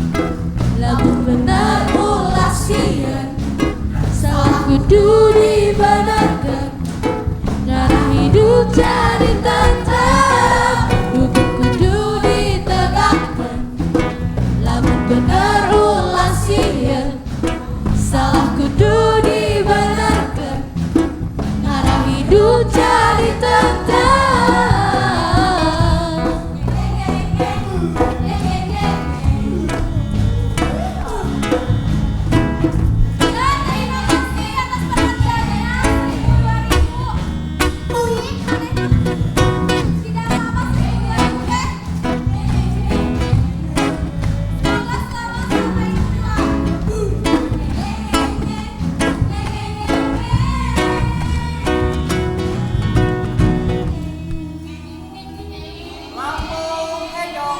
lamun bener ulah sieun, salah kudu dibenerkeun ngarah hidup jadi tentrem, kudu kudu ditegakkeun lamun bener ulah sieun, salah kudu dibenerkeun ngarah hidup jadi tentrem. Terima kasih atas perhatiannya. 1000 2000. Tidak apa-apa 1000 2000 teh. Semoga selamat sampai tujuan. Lampung hejo.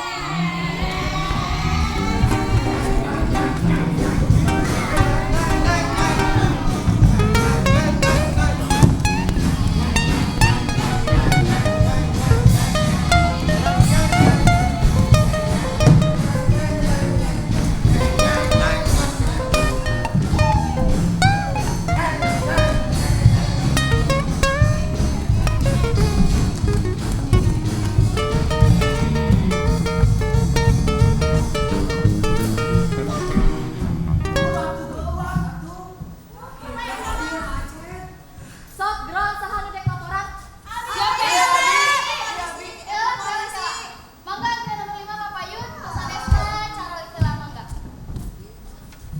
Sok ground saha nu dek laporan? Siap, ya. Mangga antrean nomor 5 ka payun, sanesna cara istilah mangga.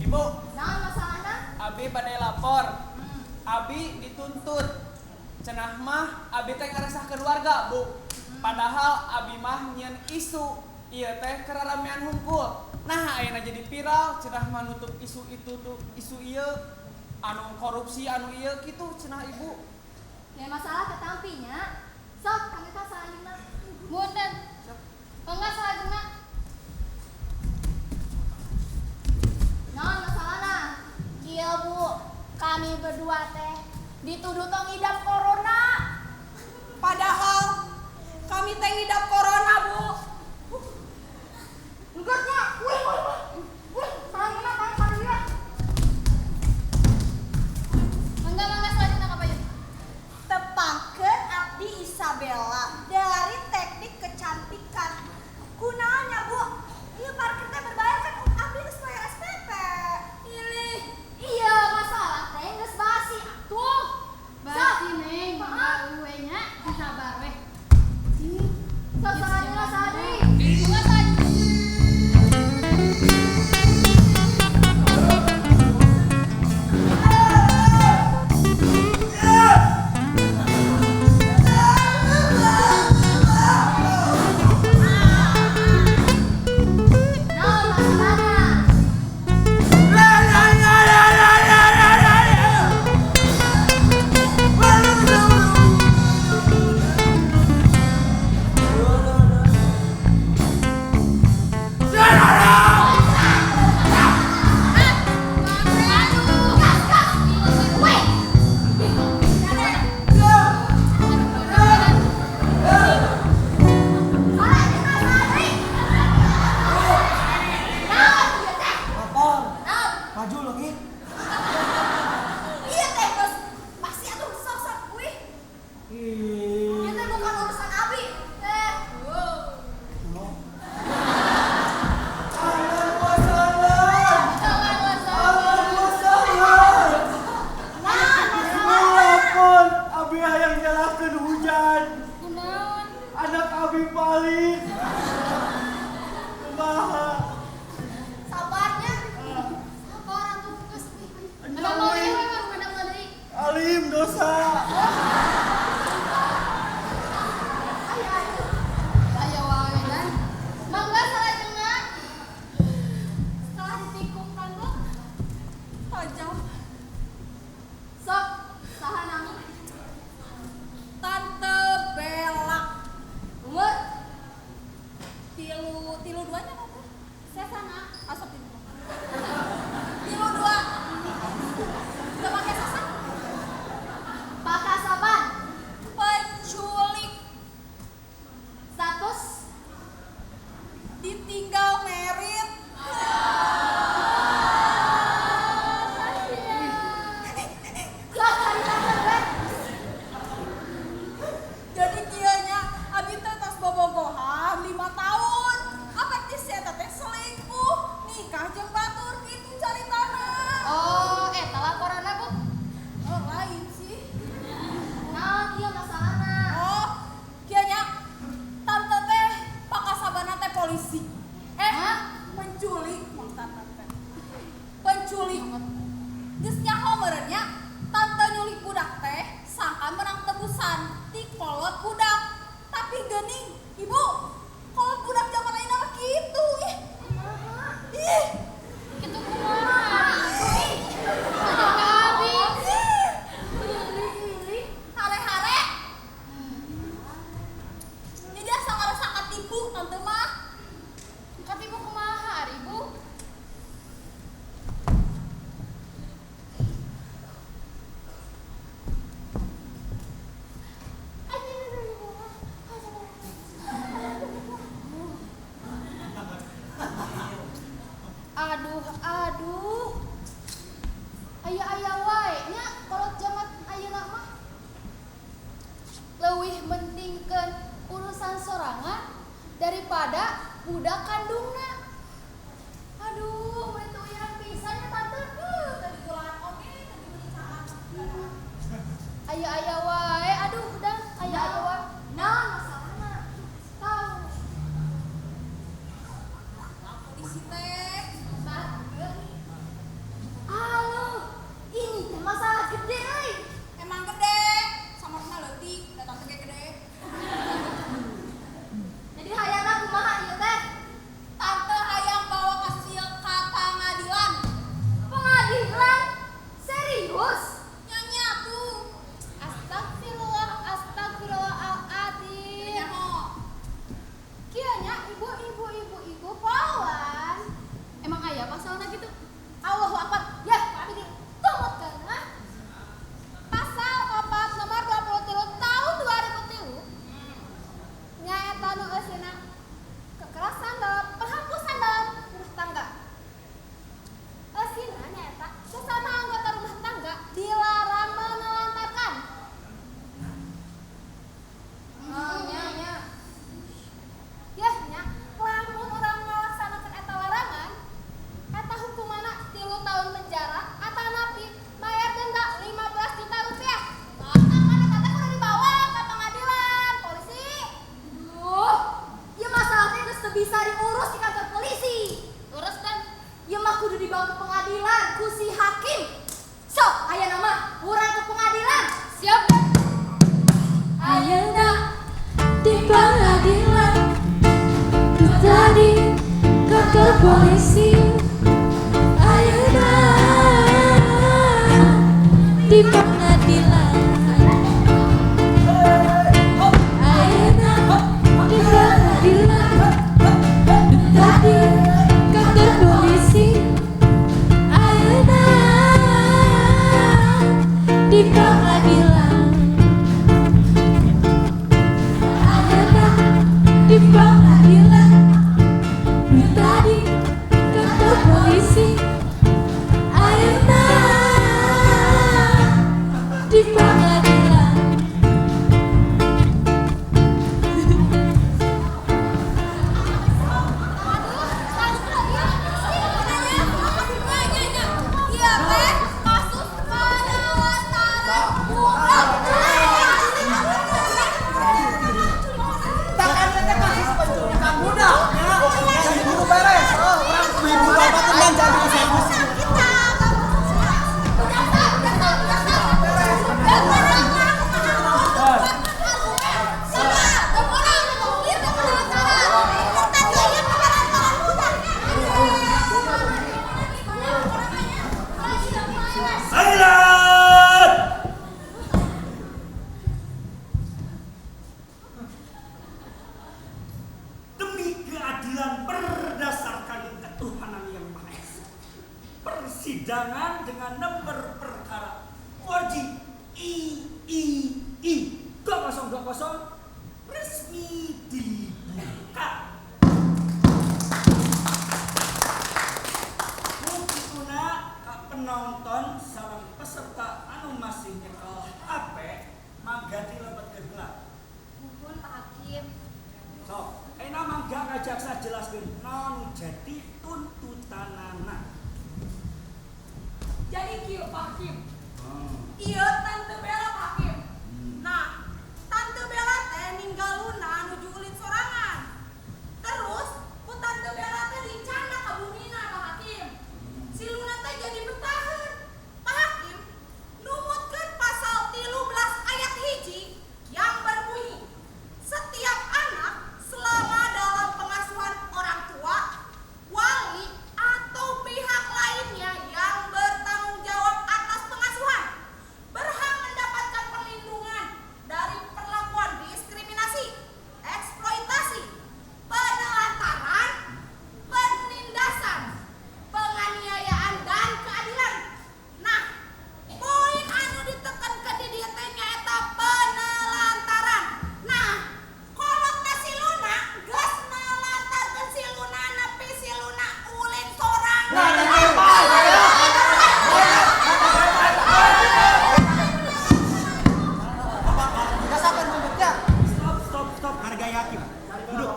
Ibu, Naon masalahna? Abi bade lapor. Abi dituntut. Cenah mah abi teh ngaresahkeun warga, Bu. Padahal abi mah nyieun isu ieu teh keraramean hungkul. Nah, ayeuna jadi viral cenah mah nutup isu itu tuh isu ieu anu korupsi anu ieu kitu cenah ibu. Ya masalah ketampinya. Sok kami ka salajengna. Punten. Mangga salajengna. Naon masalahna? Iya bu, kami berdua teh dituduh tong ngidap corona. Padahal kami teh ngidap corona, Bu. Enggak nya. Wih, wih, wih. Wih, salajengna kami ka dieu. Mangga mangga salajengna ka payun. Tepangkeun abdi Isabella dari teknik kecantikan. Kunaon nya, Bu? Ieu parkir teh berbayar kan abdi geus bayar SPP. Ilih, iya masalah teh geus basi atuh. Basi, Neng. Tilu tilu duanya apa? Sesana. Asap tilu. Tilu dua. Udah pakai sasa. Pakasaban. Penculik. Status ditinggal merit. Jadi kieu nya abi teh tos bobogohan 5 tahun. Apa teh si eta teh selingkuh, nikah jeung batur kitu caritana. Oh, eta laporanna, Bu. Oh, lain sih. Naon ieu masalahna? Oh, kieu nya tante teh pakasabana teh polisi. Hah? Penculik maksudna teh. Penculik. Geus nyaho meureun nya, tante nyulik budak teh sangka menang tebusan ti kolot budak. Tapi geuning, Ibu, kolot budak zaman ayeuna mah kitu ih. Ih, Kitu kumaha? Ih, ada ka abi. Ih, hare-hare. Jadi asa ngarasa katipu tante mah. Katipu kumaha, ari, Bu? Aduh, aduh. Aya-aya wae nya kolot jaman ayeuna mah. Leuwih mentingkeun urusan sorangan daripada budak kandungna. Aduh, mun teu uyahan pisan nya tante. Tadi gulaan oge, tadi beli caat. Aya-aya wae, aduh dang, aya-aya wae. Naon masalahna? Tahu. Polisi teh. Aloh, ini teh masalah gede euy. Emang gede, sama rumah leutik, da tante ge gede. Jadi hayangna kumaha ieu teh? Tante hayang bawa kasus ieu ka pengadilan. Pengadilan? Serius? Nyonya tuh. Astagfirullah, astagfirullahaladzim. Nyaho. Kieu nya ibu-ibu ibu-ibu pawan. Emang aya pasalna gitu? Allahu Akbar. Ya, abi ditumutkeun ah. Pasal 4 nomor 23 tahun 2003 nyaeta nu eusina kekerasan dalam penghapusan dalam rumah tangga. Eusina nyaeta sesama anggota rumah tangga dilarang menelantarkan. Oh, nya nya. Yah nya, lamun urang ngalaksanakeun eta larangan, eta hukumanna 3 tahun penjara atanapi bayar denda 15 juta rupiah. Nah, kan eta teh kudu dibawa ke pengadilan, polisi. Duh, ieu masalah teh geus teu bisa diurus di kantor polisi. Urus kan, ieu mah kudu dibawa ke pengadilan ku si hakim. Sok, aya nama urang ke pengadilan. Siap. Ayeuna di pengadilan, du tadi kantor polisi. Ayeuna di pengadilan. Ayeuna di pengadilan, du tadi kantor polisi. Ayeuna di pengadilan. Ayeuna di pengadilan, du tadi kantor polisi. Ayeuna di pengadilan. Pengadilan berdasarkan ketuhanan yang Maha Esa. Persidangan dengan nomor perkara 4G I I I 2020 resmi dibuka. Mukituna ka penonton sareng peserta anu masih nyekel HP mangga dilebetkeun heula. Nuhun Pak Hakim. Sok, ayeuna mangga ka jaksa jelaskeun naon jadi tuntutanana. Jadi kieu Pak Hakim. Ieu Tante Bella Pak Hakim. Nah, Tante Bella teh ninggal Luna nuju ulin sorangan. Terus ku Tante Bella teh rencana ka bumina Pak Hakim. Si Luna teh jadi betaheun. Pak Hakim numutkeun pasal 13 ayat 1 yang berbunyi, setiap anak selama dalam pengasuhan orang tua, wali, atau pihak lainnya yang bertanggung jawab atas pengasuhan berhak mendapatkan perlindungan dari perlakuan diskriminasi, eksploitasi, penelantaran, penindasan, penganiayaan, dan keadilan. Nah, poin anu ditekan ke di dieu teh nyaeta penelantaran. Nah, kolotna si Luna geus nelantarkeun si Luna nepi si Luna ulin sorangan. Rasakan rumputnya. Stop, stop, stop, hargai hakim. Duduk.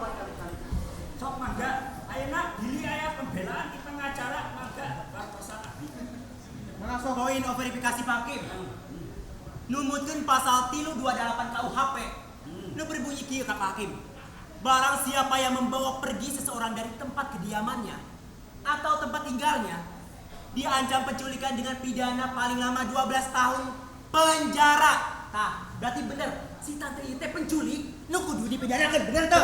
Sok mangga, ayeuna bilih aya pembelaan ti pengacara mangga wartosan abdi. Poin of verifikasi Pak Hakim. Numutkeun pasal 328 KUHP. Nu berbunyi kieu ka Pak Hakim. Barang siapa yang membawa pergi seseorang dari tempat kediamannya atau tempat tinggalnya, diancam penculikan dengan pidana paling lama 12 tahun penjara. Tah, berarti bener si tante ieu teh penculik, nu kudu dipidanakeun, bener teu?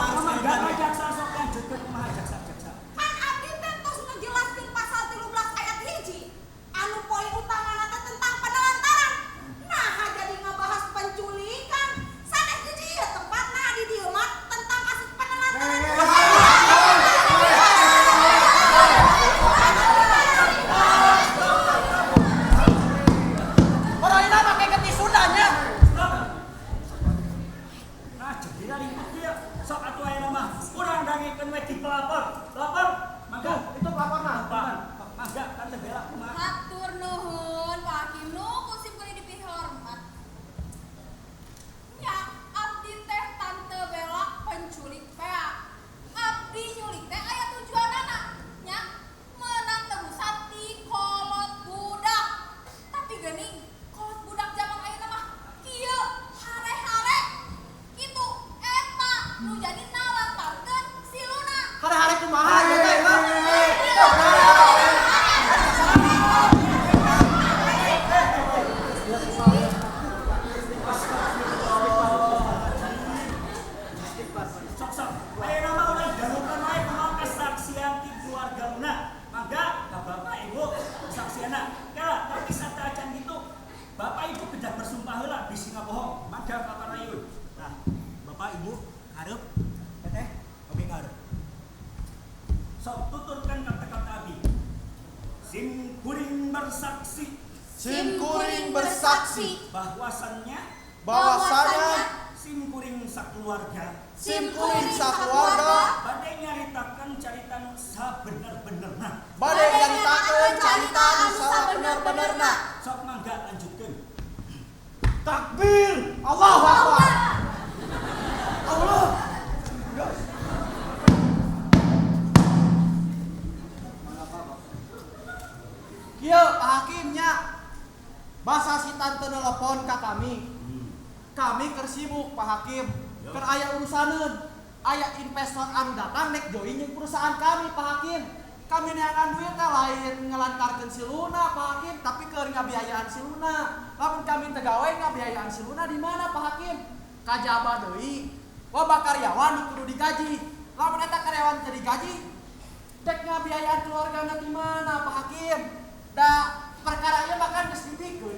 Sok mangga ka jaksa sok lanjutkeun kumaha jaksa-jaksa. Kan abdi teh tos ngejelaskeun pasal 13 ayat 1 anu poin utamana teh tentang penelantaran. Nah, jadi ngebahas penculikan. Sanes di dieu tempatna di dieu mah tentang kasus penelantaran. Orang ini pakai getih Sundanya. Stop. Nah, jadi ribut kieu. Sok atuh ayeuna mah urang dangekeun we di pelapor. Pelapor, mangga. Itu pelaporna. Pak, mangga Tante Bella kumaha? Hatur nuhun Pak Hakim nu ku sim kuring dipihormat. Nya abdi teh Tante Bella penculik pea. Abdi nyulik teh aya tujuanana nya meunang tebusan ti kolot budak. Tapi geuning kolot budak zaman ayeuna mah kieu hare-hare. Kitu eta nu jadi nalantarkeun si Luna. Hare-hare kumaha ieu teh, Bang? Sok sok. Ayeuna mah urang dangukeun wae kumaha kesaksian ti keluarga Luna. Mangga ka Bapak Ibu kesaksianna. Kala, tapi sateuacan kitu Bapak Ibu kedah bersumpah heula bisi ngabohong. Mangga ka parayun. Nah, Bapak Ibu hareup, teteh, oge hareup. Sok tuturkan kata-kata abdi. Sim kuring bersaksi Sim kuring bersaksi bahwasannya bahwasannya sim kuring sakeluarga sim kuring sakeluarga bade nyaritakeun carita nu sabener-benerna. bade nyaritakeun carita anu sabener-benerna. Sok mangga lanjutkeun. Takbir, Allahu Akbar. Allah. Kieu Pak Hakimnya. Basa si tante nelpon ka kami. Kami keur sibuk Pak Hakim. Keur aya urusaneun. Aya investor anu datang nek join jeung perusahaan kami Pak Hakim. Kami neangan duit teh lain ngelantarkeun si Luna Pak Hakim, tapi keur ngabiayaan si Luna. Lamun kami teu gawe ngabiayaan si Luna di mana Pak Hakim? Kajaba deui. Loba karyawan nu kudu digaji. Lamun eta karyawan teu digaji, dek ngabiayaan keluargana di mana Pak Hakim? Da perkara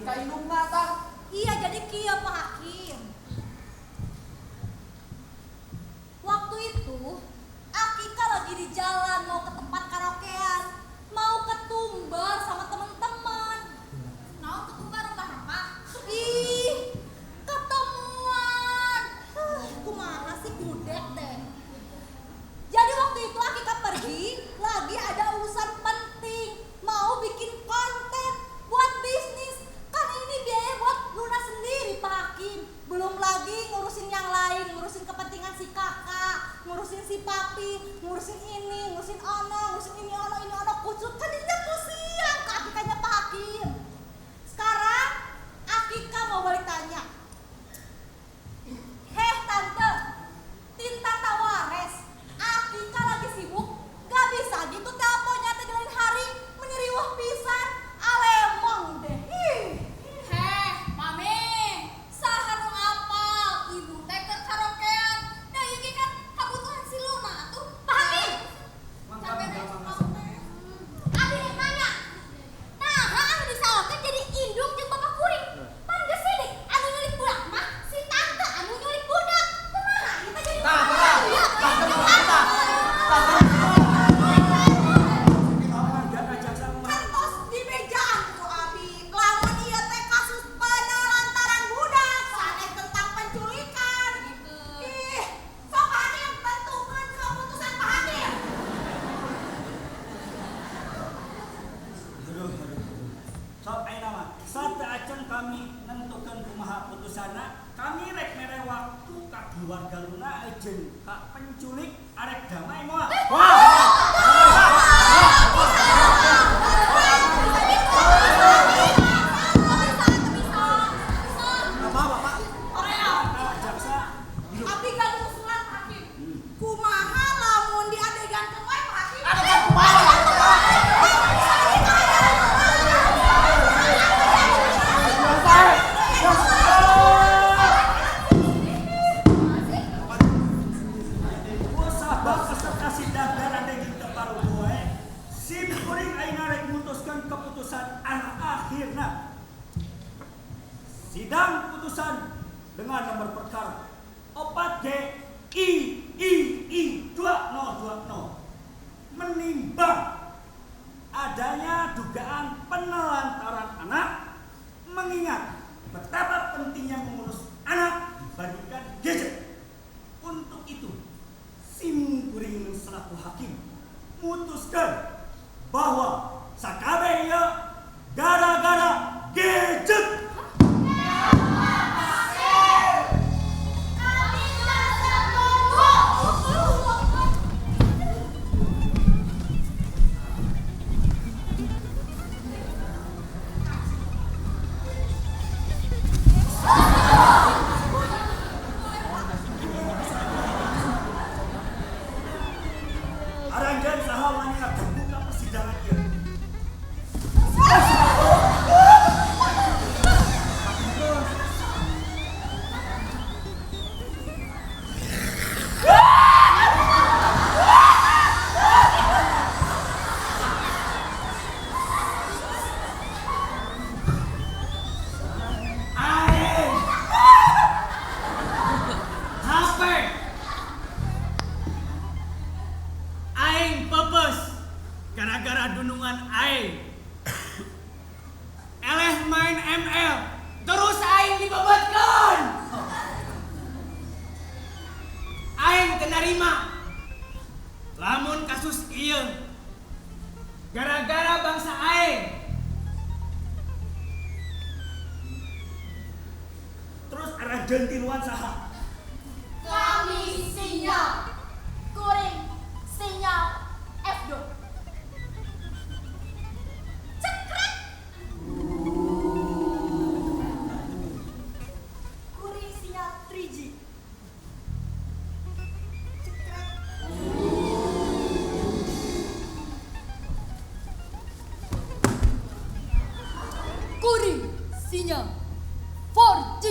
ka indungna tah. Iya, jadi kieu Pak Hakim. Waktu itu Akika lagi di jalan mau ke tempat karaokean, mau ketumbar sama teman-teman. Naon ketumbar rumah apa? Ih, ketemuan. Kumaha sih gudeg deh. Jadi waktu itu Akika pergi, lagi ada urusan penting, mau bikin konten buat bisnis. Kan ini biaya buat Luna sendiri Pak Hakim. Belum lagi ngurusin yang lain, ngurusin kepentingan si kakak, ngurusin si papi, ngurusin ini, ngurusin ono, ngurusin ini ono, ini ono, kucut. Kan ini pusing ke Akikanya Pak Hakim. Sekarang Akika mau balik tanya. Heh tante, Tinta Tawares, Akika lagi sibuk, gak bisa gitu teleponnya teh di lain hari, meniriwah pisan, alemong deh. Ih. Heh, mami, saha nu apal ibu teh keur karaokean. Da ieu kan kabutuhan si Luna atuh. Pak Hakim, Capek deh. Abi rek nanya. Nah, anu disalahkeun jadi indung jeung bapak kuring. Pan geus sidik anu nyulik budak mah si tante anu nyulik budak. Kumaha kita jadi Tah, tah, tah, tah, tah. Kan tos di mejaan ku abi. Lamun ieu teh kasus penelantaran budak, sanes tentang penculikan. Ih, sok Pak Hakim tentukeun keputusan Pak Hakim. Aduh, aduh. Sok ayeuna mah sateuacan kami nentukeun kumaha putusanna, kami rek mere waktu ka keluarga Luna jeung ka penculik arek damai moal. Bapak, bapak. Korea. Jaksa. Abi gaduh usulan Pak Hakim. Kumaha lamun diadegankeun wae Pak Hakim? Adegan kumaha? Sabab peserta sidang darah daging teu wae. Sim kuring ayeuna rek mutuskeun keputusan anu akhirna. Sidang putusan dengan nomor perkara 4 G I I I 2020 menimbang adanya dugaan penelantaran anak, mengingat betapa pentingnya mengurus anak dibandingkan gadget. Untuk itu, sim kuring selaku hakim mutuskan bahwa sakabeh ieu gara-gara gadget. Kami tidak setuju. Aranjeun saha wani ngaganggu ka persidangan ieu? Aing. HP. Aing pepes gara-gara dunungan aing. Eleh main ML, terus aing dibebetkeun. Aing teu narima. Lamun kasus ieu gara-gara bangsa aing. Terus aranjeun tiluan saha? Kami sinyal kuring sinyal F2. Cekrek. Kuring sinyal 3G. Cekrek. Kuring sinyal 4G.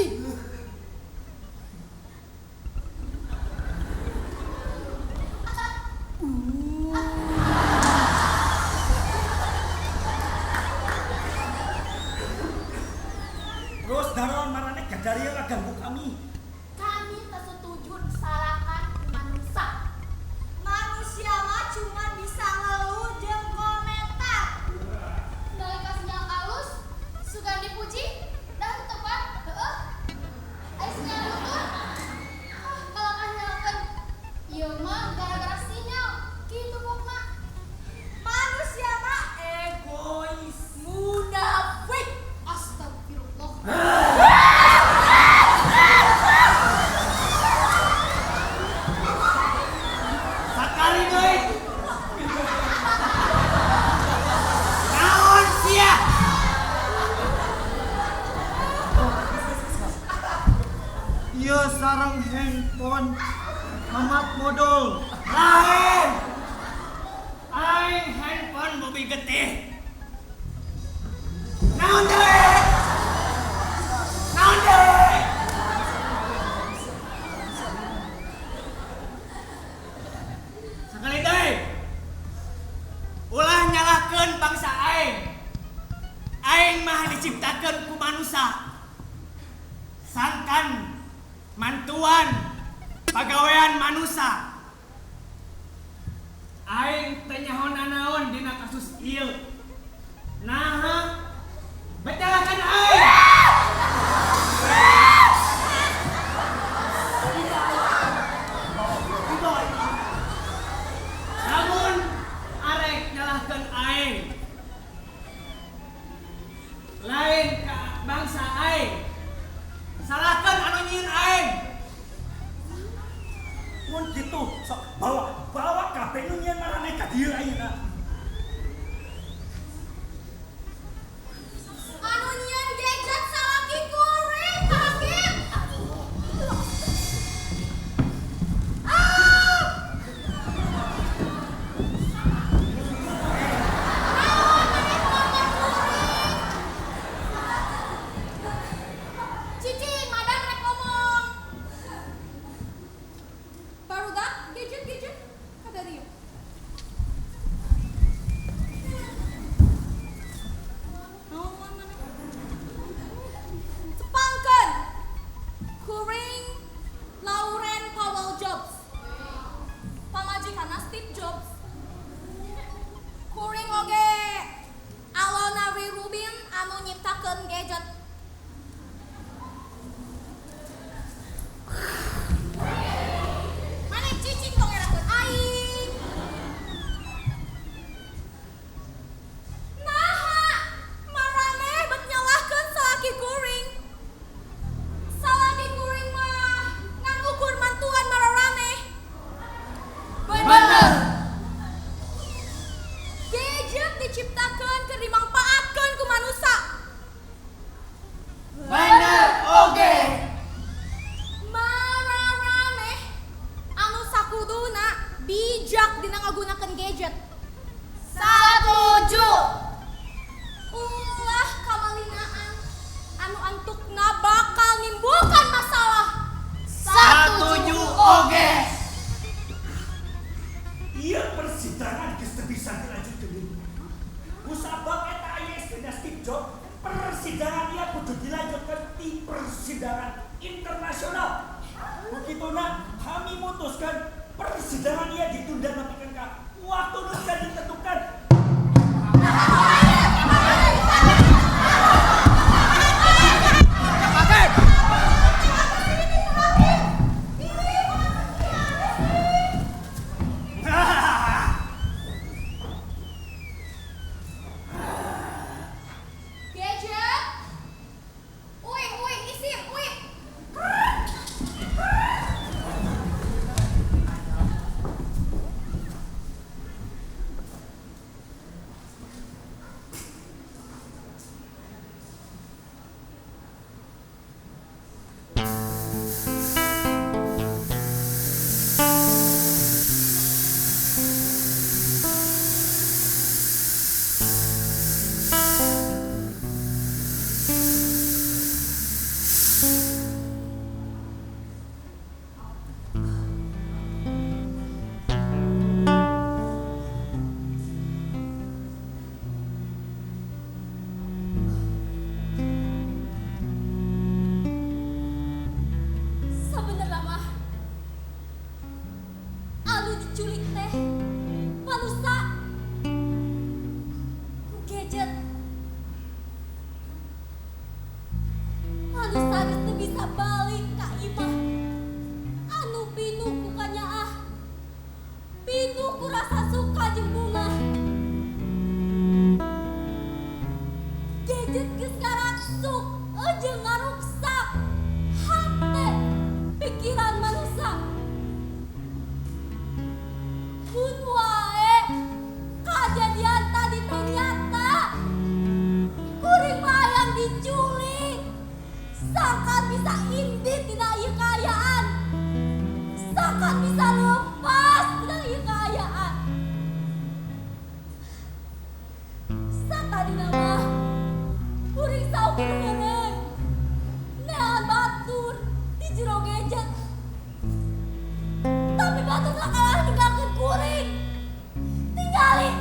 Darawan maraneh gadaria ngaganggu kami. Kami teu setuju disalahkan ku manusia. Manusia mah cuma bisa ngeluh jeung komentar. Dari sinyal alus, sugan dipuji, dan tepat, heeh. Ai sinyal luntur, ah kalahkan nyalakeun. Ieu mah gara-gara sinyal, kitu pokna. Manusia mah egois, munafik. Astagfirullah. Sakali deui. Naon sia? Ieu sareng handphone Mamat modul. Lain. Aing handphone Bobby Getih. Naon deui? Naon deui? Sakali deui. Ulah nyalahkeun bangsa aing. Aing mah diciptakeun ku manusia. Sangkan mantuan pagawean manusia. Aing teu nyaho nanaon dina kasus ieu. Naha betelakan aing. Lamun arek nyalahkeun aing. Lain ka bangsa aing. Salahkeun anu nyieun aing. Mun kitu sok bawa bawa kabeh nu nyieun maraneh ka dieu ayeuna. Anu nyieun gadget salaki kuring, Pak Hakim. Ah! Naon maneh ngomong kuring? Cicing, madam rek ngomong. Barudak gadget gadget kada dieu. Naon maneh? Tepangkeun. Kuring Lauren Powell Jobs. Pamajikanna Steve Jobs. Kuring oge Alona Rubin anu nyiptakeun gadget. Maneh cicing tong ngerakeun aing. Naha, maraneh bet nyalahkeun salaki kuring. Salaki kuring mah ngan ukur mantuan mararaneh. Bener. Gadget diciptakeun keur dimangpaatkeun ku manusia. Bener oge. Mararaneh anu sakuduna bijak dina ngagunakeun gadget. Satuju. Ulah kamalinaan anu antukna bakal nimbulkan masalah. Satuju oge. Ieu persidangan geus teu bisa dilanjutkeun deui. Kusabab eta aya istrina Steve Jobs, persidangan ieu kudu dilanjutkeun di persidangan internasional. Begituna kami mutuskan persidangan ieu ditunda nepikeun ka waktu nu can ditentukan. Gadget. Uih, uih, isim, uih. Sangkan bisa indit tina ieu kaayaan. Sangkan bisa lepas tina ieu kaayaan. Satadina mah kuring saukur heureuy. Neangan batur di jero gadget. Tapi batur sakalah ninggalkeun kuring. Tinggalin.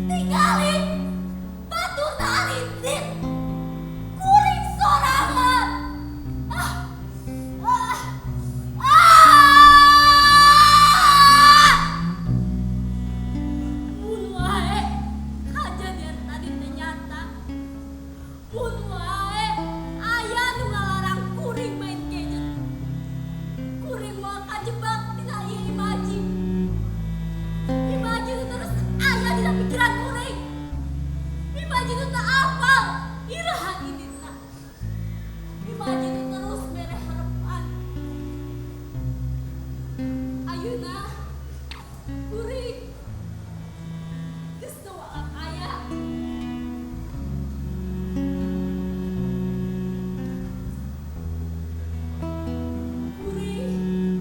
Tinggalin. Baturna arindit. Kuring sorangan. Ah. Ah. Ah. Mun wae kajadian tadi teh nyata. Mun wae aya nu ngalarang kuring main gadget. Kuring moal kajebak dina ieu imaji. Imaji nu terus aya dina pikiran kuring. Imaji nu teu apal iraha inditna. Imaji nu terus mere harepan. Ayeuna kuring geus teu aya. Kuring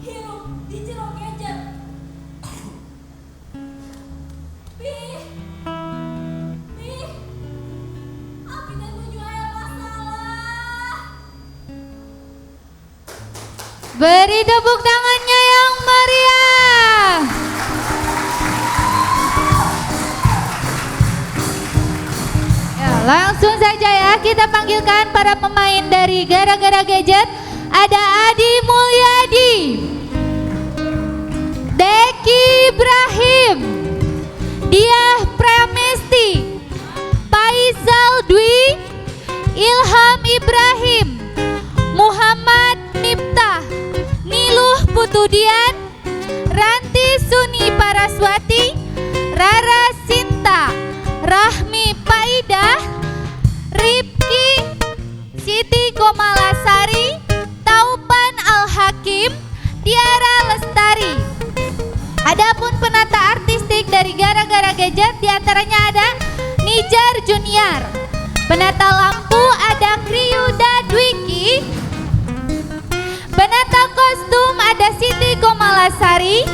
hirup di jero gadget. Pi, pi, abi teh nuju aya masalah. Beri tepuk tangannya yang meriah. Ya, langsung saja ya kita panggilkan para pemain dari Gara-Gara Gadget. Ada Adi Mulyadi, Deki Ibrahim, Diah Pramesti, Faisal Dwi, Ilham Ibrahim, Muhammad Miftah, Niluh Putudian, Ranti Suni Paraswati, Rara Sinta, Rahmi Paidah, Ripki, Siti Komalasari, Taupan Al-Hakim, Tiara Lestari. Adapun penata artistik dari Gara-Gara Gadget diantaranya ada Nijar Junior. Penata lampu ada Kriyuda Dwiki. Penata kostum ada Siti Komalasari.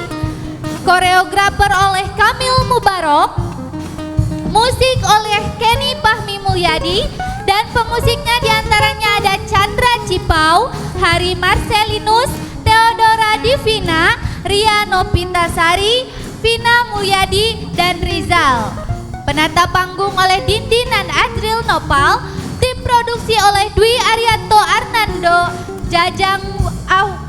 Koreografer oleh Kamil Mubarok. Musik oleh Kenny Fahmi Mulyadi. Dan pemusiknya diantaranya ada Chandra Cipau, Hari Marcelinus, Theodora Divina, Ria Nopitasari, Vina Mulyadi, dan Rizal. Penata panggung oleh Dindin dan Azril Nopal. Tim produksi oleh Dwi Arianto Arnando, Jajang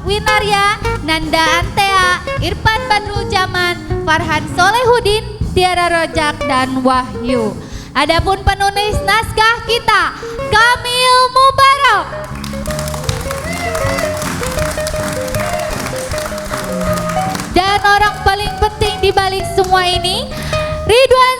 Winarya, Nanda Antea, Irfan Badrul Jaman, Farhan Solehudin, Tiara Rojak, dan Wahyu. Adapun penulis naskah kita, Kamil Mubarok. Dan orang paling penting di balik semua ini, Ridwan